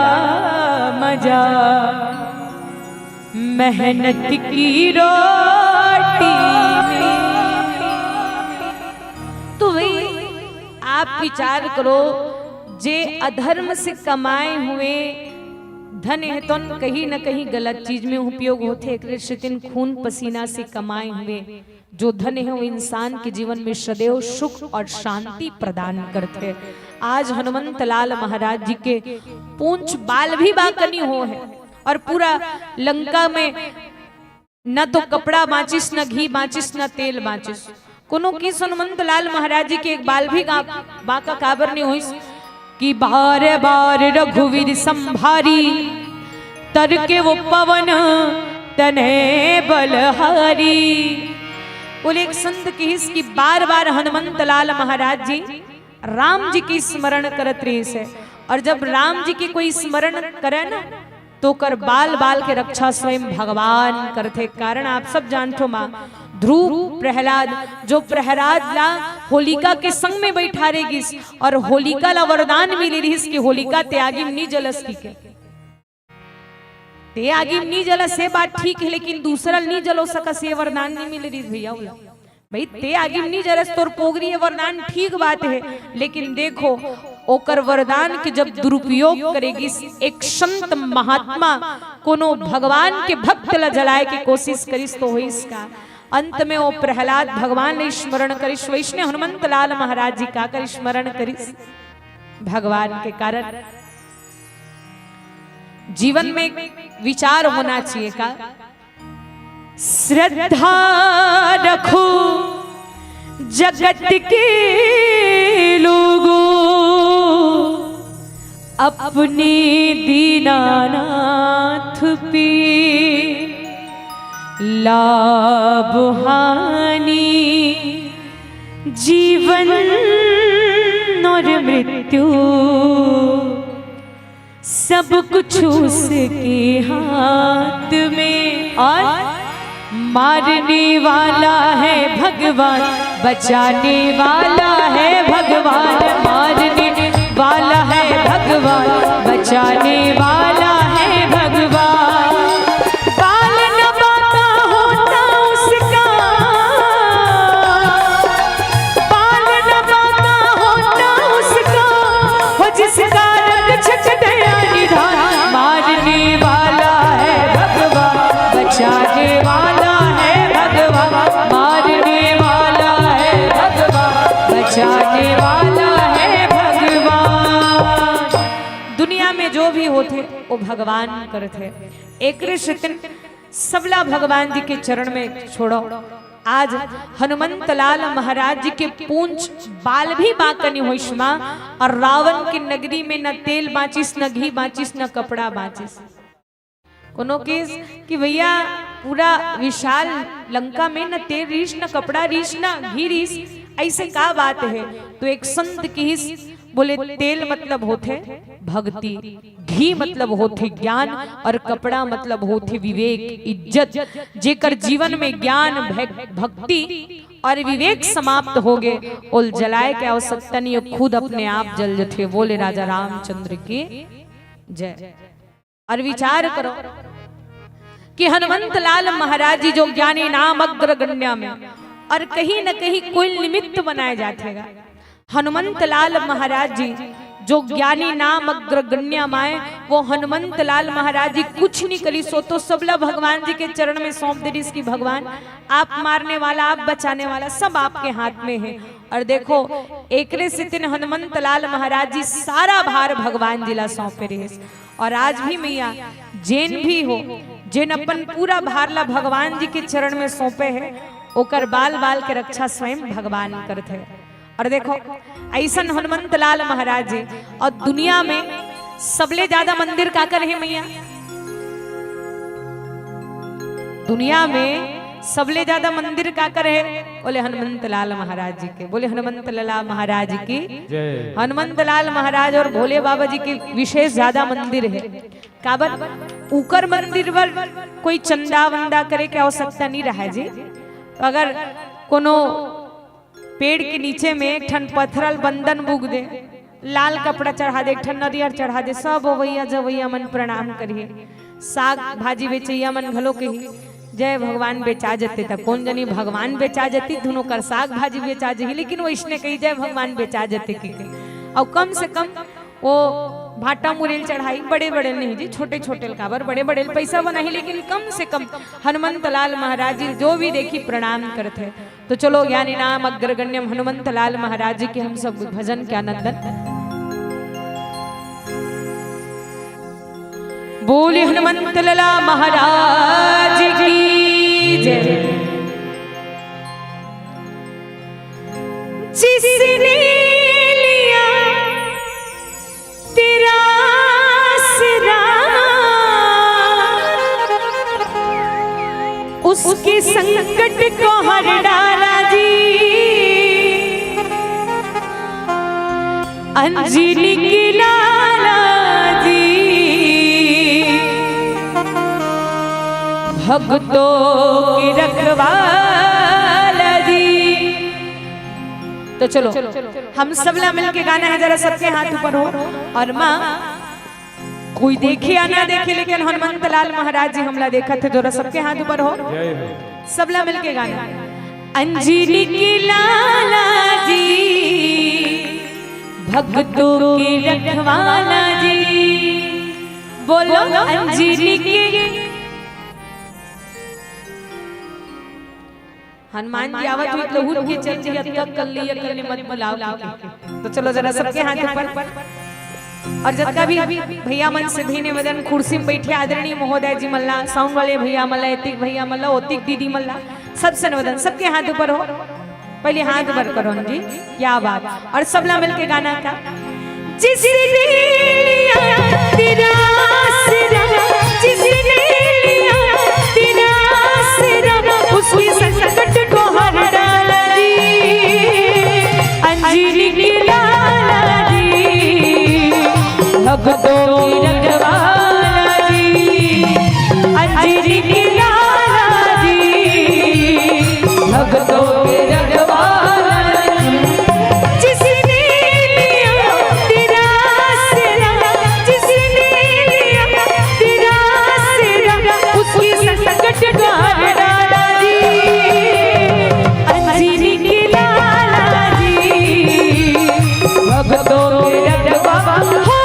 मजा मेहनत की रोटी में। तो वही आप विचार करो, जे अधर्म से कमाए हुए धन है, तो कहीं न कहीं गलत चीज में उपयोग होथे। एकरे सेतिन खून पसीना से कमाए हुए जो धन है, वो इंसान के जीवन में सदैव सुख और शांति प्रदान करथे। आज हनुमंत लाल महाराज जी के पूंछ बाल भी बांका नी होहे और पूरा लंका में न तो कपड़ा बांचिस, न घी बांचिस, न तेल बांचिस। कोनो किहिस हनुमंत लाल महाराज जी के एक बाल भी गा-, बांका काबर नी होइस? कि बार बार रघुवीर संभारी, तर के वो पवन तनय बलहारी। बोले एक संत किहिस कि बार बार हनुमंत लाल महाराज जी राम जी के स्मरण करत रिहिस हे, और जब राम जी के कोई स्मरण करे ना, तो ओकर बाल बाल के रक्षा स्वयं भगवान करथे। कारण आप सब जानथो माँ, ध्रुव प्रहलाद, जो प्रहलाद ला होलिका के संग में बैठारे गिस और होलिका ला वरदान मिले रिहिस कि होलिका ते आगी में नी जलस कहिके। ते आगी में नी जलस, ये बात ठीक है, लेकिन दूसरा नी जलो सकस, ये वरदान नी मिले रहिस भैया ओला। भाई, ते आगी में नी जलस, तोर पोगरी, ये वरदान ठीक बात है, लेकिन देखो, ओकर वरदान के जब दुरुपयोग करे गिस, एक संत महात्मा कोनो भगवान के भक्त ला जलाए के कोशिश करिस तो होइस का? अंत में वो प्रहलाद भगवान ने स्मरण करिस, वैसने हनुमंत लाल महाराज जी का कर स्मरण करिस? भगवान के कारण जीवन में एक विचार होना चाहिए का? श्रद्धा रखो जगत के लोगों, अपने दीनानाथ पे। लाभ हानि जीवन और मृत्यु, सब कुछ उसके हाथ में। और मारने वाला है भगवान, बचाने वाला है भगवान। मारने वाला है भगवान, बचाने वाला है भगवान। बाल न बांका होता उसका, बाल न बांका होता उसका, वो जिसका रक्षक दया निधान। मारने वाला है भगवान, बचाने वाला है भगवान। मारने वाला है भगवान, बचाने वाला है भगवान। दुनिया में जो भी होथे, वो भगवान करथे। एकरे सेती सबला भगवान जी के चरण में छोड़ो। आज हनुमंत लाल महाराज जी के पूंछ बाल भी बांका नी होइस माँ, और रावण की नगरी में न तेल बांचिस, न घी बांचिस, न कपड़ा बांचिस। कोनो किहिस कि भैया, पूरा विशाल लंका में न तेल रिहिस, न कपड़ा रिहिस, न घी रिहिस, ऐसे का बात है? तो एक संत किहिस, बोले, तेल मतलब होथे भक्ति, घी मतलब होथे ज्ञान, और कपड़ा मतलब होथे विवेक, इज्जत। जेकर जीवन में ज्ञान, भक-, भक्ति और विवेक समाप्त हो गए, ओला जलाए के आवश्यकता नहीं है, खुद अपने आप जल जथे। बोले राजा रामचंद्र की जय। और विचार करो कि हनुमंत लाल महाराज जी जो ज्ञानी नाम अग्रगण्य में, और कहीं न कहीं कोई निमित्त बनाए जाथे गा। हनुमंत लाल महाराज जी जो ज्ञानी नाम अग्रगण्य माय, वो हनुमंत लाल महाराज जी कुछ नहीं करिस, वो तो सबला भगवान जी के चरण में सौंप दे रिहिस कि भगवान, आप मारने वाला, आप बचाने वाला, सब आपके हाथ में है। और देखो, एकरे सेती हनुमंत लाल महाराज जी सारा भार भगवान जी ला सौंपे रिहिस। और आज भी मैया, जेन भी हो, जेन अपन पूरा भार ला भगवान जी के चरण में सौंपे है, ओकर बाल बाल के रक्षा स्वयं भगवान करथे। और देखो, ऐसन हनुमंत लाल महाराज जी, और दुनिया में सबले ज्यादा मंदिर काकर है मैया? दुनिया में सबले ज्यादा मंदिर काकर है? बोले हनुमंत लाल महाराज जी के। बोले हनुमंत लाला महाराज की। जय। हनुमंत लाल महाराज और भोले बाबा जी के विशेष ज्यादा मंदिर है। काबर? उकर मंदिर बर कोई चंदा वंदा करे के आवश्यकता नहीं रहा जी। तो अगर कोनो पेड़ के नीचे में एक ठन पथरल बंदन बुग दे, लाल कपड़ा चढ़ा दे, एक ठन नरियर चढ़ा दे, सब अवैया जवैया मन प्रणाम करिए। साग भाजी बेचैया मन घलो कही, "जय भगवान बेचा जते।" त कोन जनी भगवान बेचा जती, दुनों कर साग भाजी बेचा जही, लेकिन वैसने कही, "जय भगवान बेचा जते" के कही। और कम से कम वो भाटा मुरेल चढ़ाई, बड़े बड़े नहीं जी, छोटे छोटे काबर, बड़े बड़े पैसा बनाही, लेकिन कम से कम हनुमंत लाल महाराज जी जो भी देखी प्रणाम करथे। तो चलो, ज्ञानी नाम अग्रगण्यम हनुमंत लाल महाराज जी के हम सब भजन के आनंदन। बोले हनुमंत लाला महाराज की जय। जिसने लिया तेरा आसरा, उसके संकट को हर डाला जी, अंजनी के लाला जी, भक्तों के रखवाला जी। तो चलो, हम सब ला मिलके गाना है, जरा सबके हाथ ऊपर हो। और माँ, कोई देखे या ना देखे, लेकिन हनुमंत लाल महाराज जी हमला देखत हे। जोरा सबके हाथ ऊपर हो, सबला मिलके गाना। अंजनी के लाला जी, भक्तों के रखवाला जी, बोलो अंजनी के। हनुमान जी आवत हुई तो उठ के चल जी, अब तक कर ली, कर ली, मत बुलाओ के। तो चलो जरा सबके हाथ ऊपर। और जतका भी भैया मन से भी निवेदन, कुर्सी में बैठे आदरणीय महोदय जी मल्ला, साउंड वाले भैया मल्ला, एतिक भैया मल्ला, ओतिक दीदी मल्ला, सबसे निवेदन, सबके हाथ ऊपर हो। पहले हाथ ऊपर करो जी, क्या बात। और सबला मिलके गाना का। जिसने लिया तेरा आसरा, जिसने लिया तेरा आसरा, उसके संकट को हर डाला जी। अंजनी के लाला जी, भक्तों की रखवाला जी, अंजनी के लाला जी, भक्तों के रखवाला जी। जिसने लिया तेरा आसरा, जिसने लिया तेरा आसरा, उसकी संकट को हर डाला जी। अंजनी के लाला जी, भक्तों के रखवाला हो।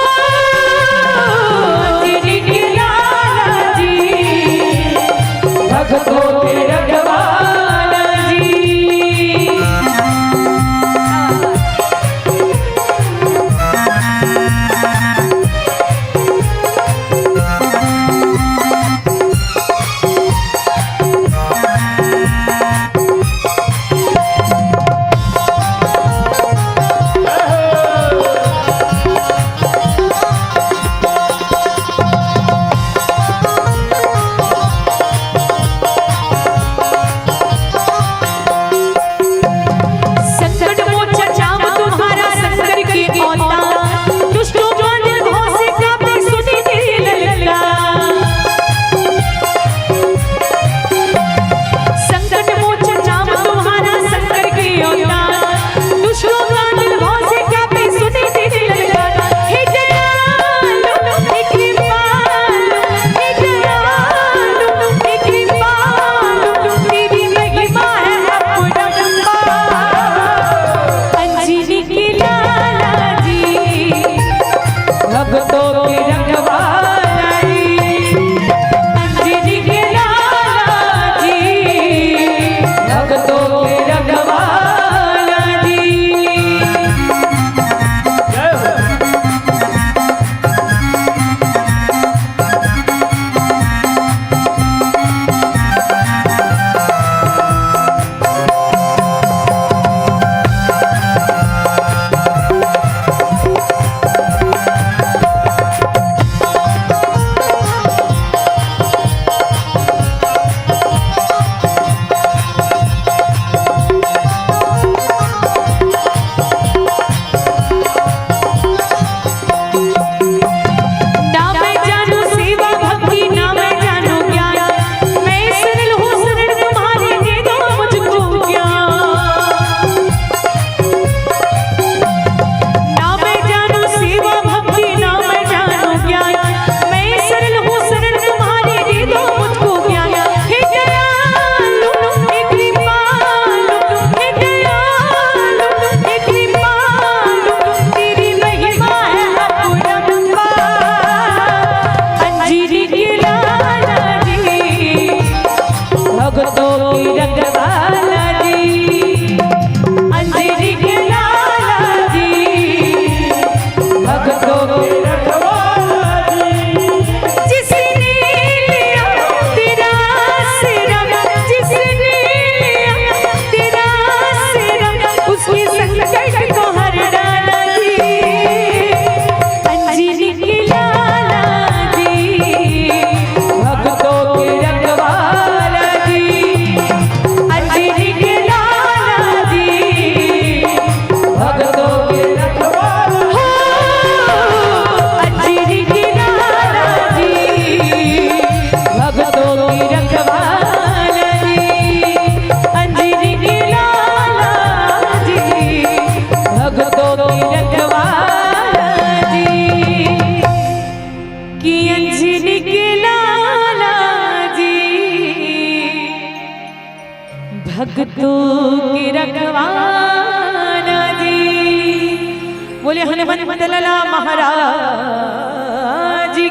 चला महाराज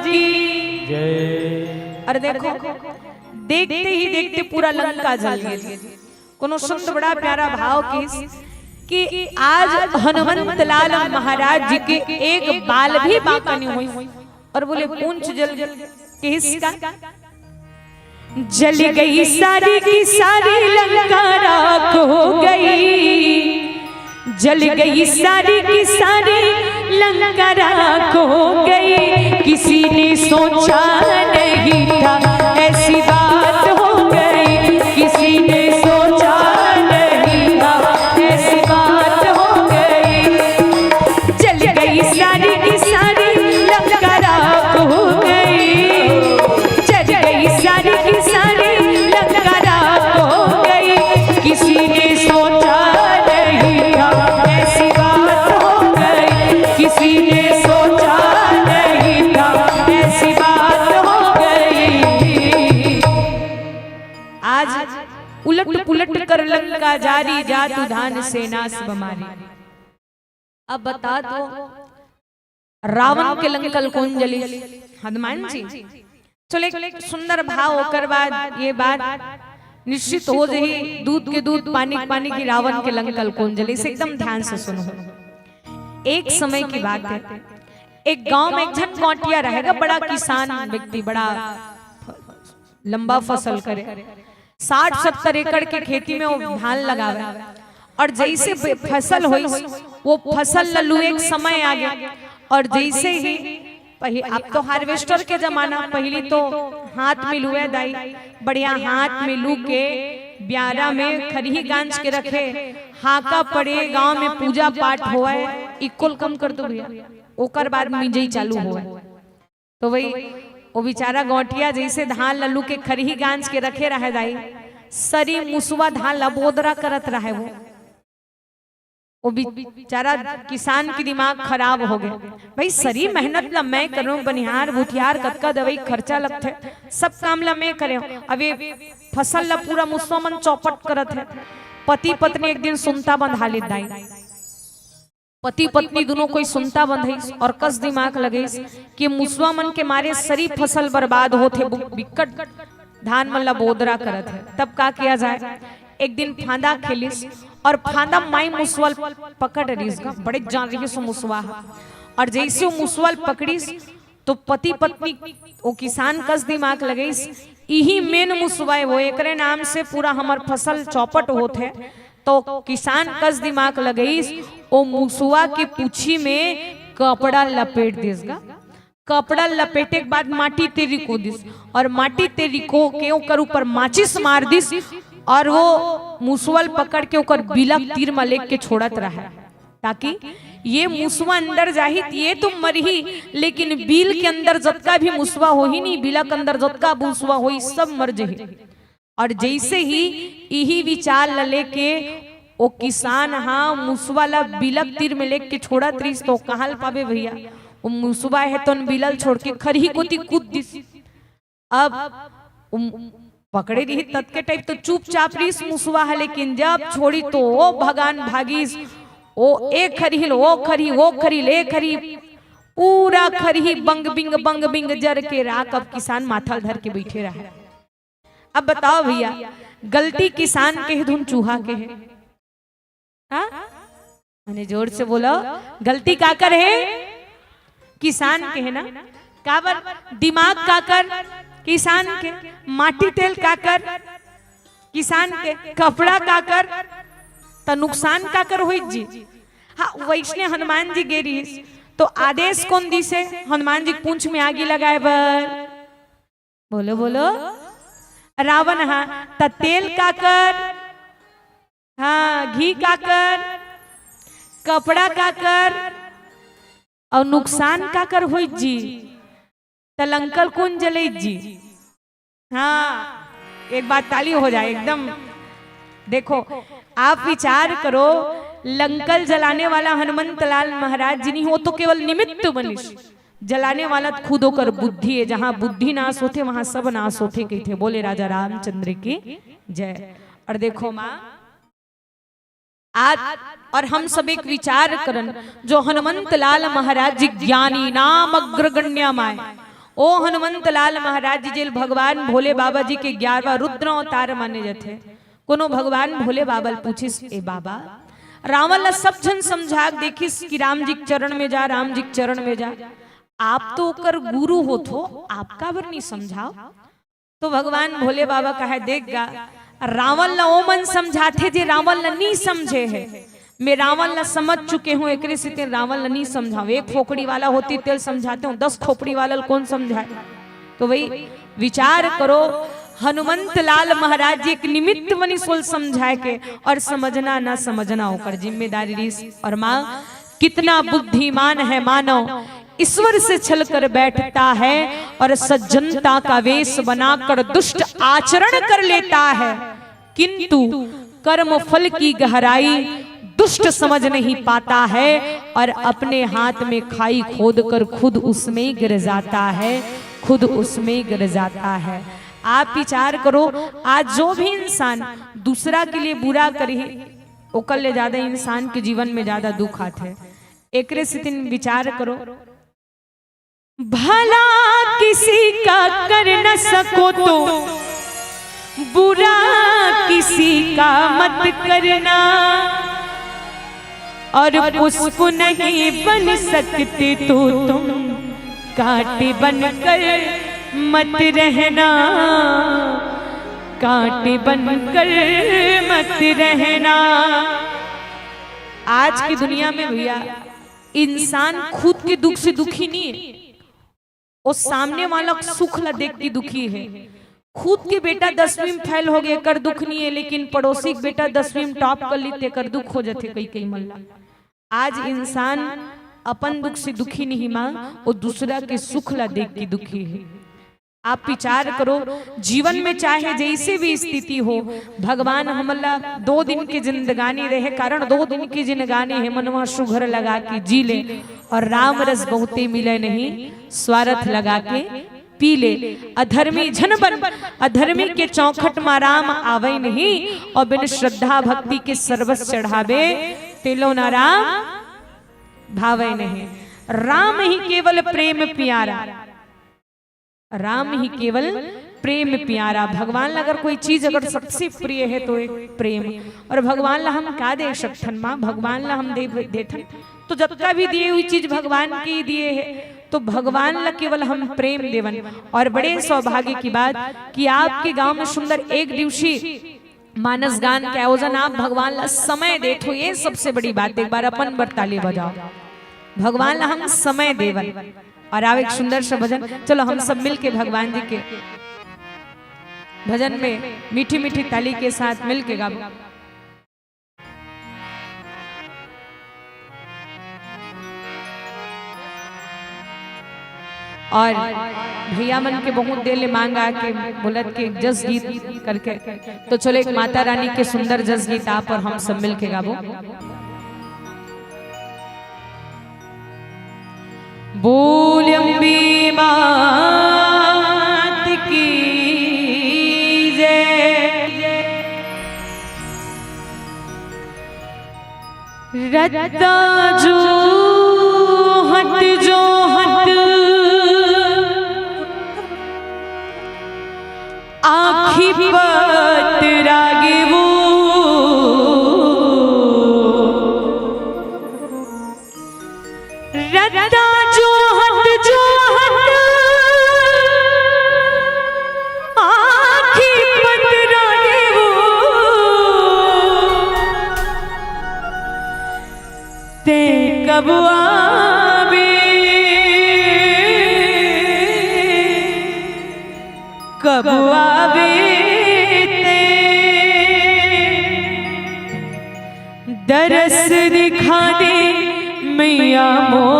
की। जय। और देखो, देखते ही देखते पूरा लंका जल गई। कोनो संत बड़ा प्यारा भाव किस कि आज हनुमंत लाल महाराज जी के एक बाल भी बांका नहीं हुई। और बोले, पूंछ जल किस का? जल गई सारी की सारी लंका राख हो गई, जल गई सारी की सारी लंका राख हो गई। किसी ने सोचा नहीं था ऐसी बात हो गई, किसी ने सोचा नहीं था ऐसी बात हो गई। जल गई सारी की सारी लंका राख हो गई, जल गई सारी की सारी लंका राख हो गई। किसी ने सोचा नहीं था ऐसी बात हो गई, किसी ने सोचा नहीं था ऐसी बात हो गई। आज उलट पुलट कर लंका जारी, जातु धान सेना सब मारी। अब बता दो, रावण के लंकल कौन जली? हनुमान जी। चलो, एक सुंदर भाव, ओकर बाद ये बात निश्चित हो जाही, दूध के दूध, पानी के पानी की रावण के लंकल कौन जली। इसे एकदम ध्यान से सुनो। एक समय की बात है, एक गांव में एक झन गौंटिया रहेगा, बड़ा किसान व्यक्ति, बड़ा लंबा फसल करे, साठ सत्तर एकड़ के खेती में वो धान लगावे। और जैसे ब-, फसल होई, वो फसल ल लुए के समय आ गया। और जैसे ही पहि-, अब तो हार्वेस्टर के जमाना, पहली तो हाथ में लुए दाई, बढ़िया हाथ में लू के ब्यारा में खरही गांज के रखे, हाका पड़े, गांव में पूजा पाठ होए, इक्वल कम कर दो भैया, ओकर बाद मिंजई चालू होए। तो वही वो बेचारा गौंटिया जैसे धान ल लू के खरही गांज के रखे रहे दाई, सरी मुसवा धान ला बोदरा करत रहे। वो वो बेचारा किसान की दिमाग खराब हो गए। भाई, सरी मेहनत ला मैं करूं, बनिहार भुथियार कतका दवाई खर्चा लगथे, सब काम ला मैं करे, अब ये फसल ला पूरा मुसवा मन चौपट करत है। पति पत्नी एक दिन सुनता बंधा ले दाई, पति पत्नी दोनों कोई सुनता बंधइस और कस दिमाग लगइस कि मुसवा मन के मारे सरी फसल बर्बाद होथे, बु-, बिकट धान मन ला बोदरा करत है। तब का किया जाए? एक दिन फांदा खेलिस और फांदा माई मुसवा ल पकड़ रिस गा, बड़े जान रहिस वो मुसवा ह। और जैसे वो मुसवा ल पकड़िस तो पति पत्नी, वो किसान कस दिमाग लगइस, इही मेन मुसवा है वो, एकरे नाम से पूरा हमर फसल चौपट होत है। तो किसान कस दिमाग लगइस, वो मुसवा के पूछी में कपड़ा लपेट दिस गा। कपड़ा लपेटे के बाद माटी ते रिको दिस और माटी ते रिको के ओकर ऊपर माचिस मार दिस और वो मुसवा ल पकड़ के ओकर बिलक तीर म लेके छोड़त रहे, ताकि ये मुसवा अंदर जाही त ये तो मरही, लेकिन बिल के अंदर जतका भी मुसवा होही नी, बिलक अंदर जतका मुसवा होही, सब मर जही। और जैसे ही इही विचार ल लेके ओ किसान हा मुसवा ला बिलक तीर में लेके छोड़त रहिस, तो कहाँ ल पाबे भैया, ओ मुसवा हे तोन बिल ल छोड़ के खरही कोती कूद दिस। अब उम, पकड़े रही ततके टाइप तो चुपचाप रहिस मुसवा ह, लेकिन जब छोड़ी तो ओ भगान भागिस, ओ ए खरही ल, ओ खरही, ओ खरही ल, ए खरही, पूरा खरही बंग बिंग, बंग बिंग जर के राख। अब किसान माथा ल धर के बैठे रहे। अब बताओ भैया, गलती किसान के हे धुन चूहा के हे? हाँ, मने जोर से बोलो, गलती काकर हे? किसान के हे ना। काबर? दिमाग काकर? किसान के। माटी तेल काकर? किसान के। कपड़ा काकर? त नुकसान काकर होइस जी? हाँ, वैसने हनुमान जी गे रहिस तो आदेश कोन दिस हे हनुमान जी के पूंछ में आगी लगाए बर? बोलो बोलो। रावण हा। त तेल काकर? हाँ, घी काकर? कपड़ा काकर? और नुकसान काकर होइस जी? त लंकल कोन जलइस जी? हाँ, एक बार ताली हो जाए एकदम। देखो, आप विचार करो, लंकल जलाने वाला हनुमंत लाल महाराज जी नहीं, वो तो केवल निमित्त बनिस। जलाने वाला त खुद ओकर बुद्धि हे, जहाँ बुद्धि नाश होथे वहाँ सब नाश होथे कहिथे। बोले राजा रामचंद्र की जय। और देखो माँ, आज और हम सब एक विचार करन, जो हनुमंत लाल महाराज जी ज्ञानी नाम अग्रगण्य माय, ओ हनुमंत लाल महाराज जी जेल भगवान भोले बाबा जी के ग्यारहवाँ रुद्र अवतार माने जाथे। कोनो भगवान भोले बाबा ल पूछिस, "ए बाबा, रावण ला सब झन समझा के देखिस कि राम जी के चरण में जा, राम जी के चरण में जा, आप तो ओकर गुरु होथो, आप काबर नहीं समझाओ?" तो भगवान भोले बाबा कहे, "देख गा, रावण ला ओमन समझाथे जे रावण ला नहीं समझे हे। मैं रावण ला समझ चुके हूँ, एकरे सेती रावण ला नहीं समझाओ। एक फोकड़ी वाला होती तेल समझाते हूँ, दस खोपड़ी वाला ल कौन समझाए?" तो वही विचार करो, हनुमंत लाल महाराज जी एक निमित्त बनी सोल समझाए के, और समझना ना समझना ओकर जिम्मेदारी रिस। और माँ, कितना बुद्धिमान है मानव, ईश्वर से छल कर बैठता है और सज्जनता का वेश बनाकर दुष्ट आचरण कर लेता है, किंतु कर्म फल की गहराई दुष्ट समझ नहीं पाता है और अपने हाथ में खाई खोद कर खुद उसमें गिर जाता है, खुद उसमें गिर जाता है। आप विचार करो, आज जो भी इंसान दूसरा के लिए बुरा करे, ओकर ले ज्यादा इंसान के जीवन में ज्यादा दुख आथे। एकरे सेती विचार करो। भला किसी का कर न सको तो बुरा किसी का मत करना, और पुष्प नहीं बन सकते तो तुम कांटे बनकर मत रहना, कांटे बनकर मत रहना। आज की दुनिया में भैया, इंसान खुद के दुख से दुखी नहीं है, वो सामने वाला के सुख ला देख के दुखी है। खुद के बेटा दसवीं में फेल हो गए, एकर दुख नहीं है, लेकिन पड़ोसी के बेटा दसवीं में टॉप कर ली, तेकर दुख हो जाथे कई कई मन ला। आज इंसान अपन दुख से दुखी नहीं माँ, वो दूसरा के सुख ला देख के दुखी है। आप विचार करो, जीवन में चाहे जैसे भी स्थिति हो, भगवान हमला दो दिन की जिंदगानी रहे, कारण दो दिन की जिंदगानी हे मनवा सुघर लगा के जी ले, और राम रस बहुते मिले नहीं, स्वार्थ लगा के पी ले। अधर्मी झन बन, अधर्मी के चौखट मा राम आवे नहीं, और बिन श्रद्धा भक्ति के सर्वस चढ़ावे, तेलो ना राम भावे नहीं। राम ही केवल प्रेम प्यारा, राम ही केवल प्रेम प्यारा। भगवान ला अगर कोई चीज अगर सबसे प्रिय है तो एक प्रेम। और भगवान ला हम का दे सकथन माँ? भगवान ला हम दे देथन तो जतका भी दिए हुई चीज भगवान के ही दिए है, तो भगवान ला केवल हम प्रेम देवन। और बड़े सौभाग्य की बात कि आपके गांव में सुंदर एक दिवसीय मानस गान के आयोजन, आप भगवान ला समय देथो, ये सबसे बड़ी बात। एक बार अपन बर ताली बजाओ, भगवान ला हम समय देवन। और आओ एक सुंदर सा भजन, चलो हम सब मिल के भगवान जी के भजन में मीठी मीठी ताली के साथ मिल के गाओ। और भैया मन के बहुत देर ले मांग आके बोलत के जस गीत करके, तो चलो एक माता रानी के सुंदर जस गीत आप और हम सब मिल के गाबो। बोल अम्बे मात की जय। रत्ता जो हत जो हत आँखी पत रागे वो। रत्ता जो हत जो हत आँखी पत रागे वो। ते कब आवे, कब आवे ते? दरस दिखा दे मैया मोर।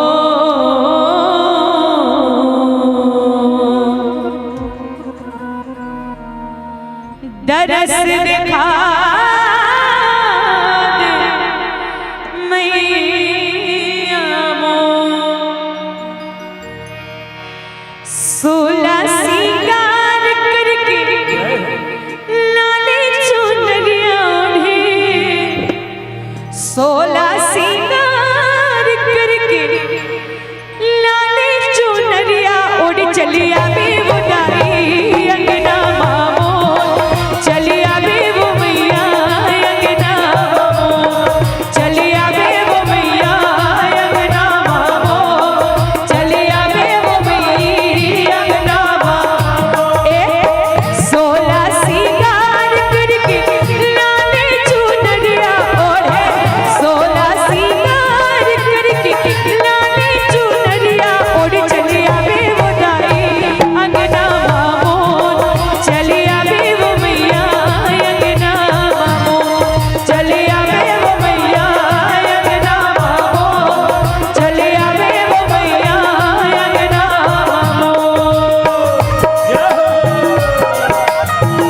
दरस दिखा दे मैया मोर। सोलह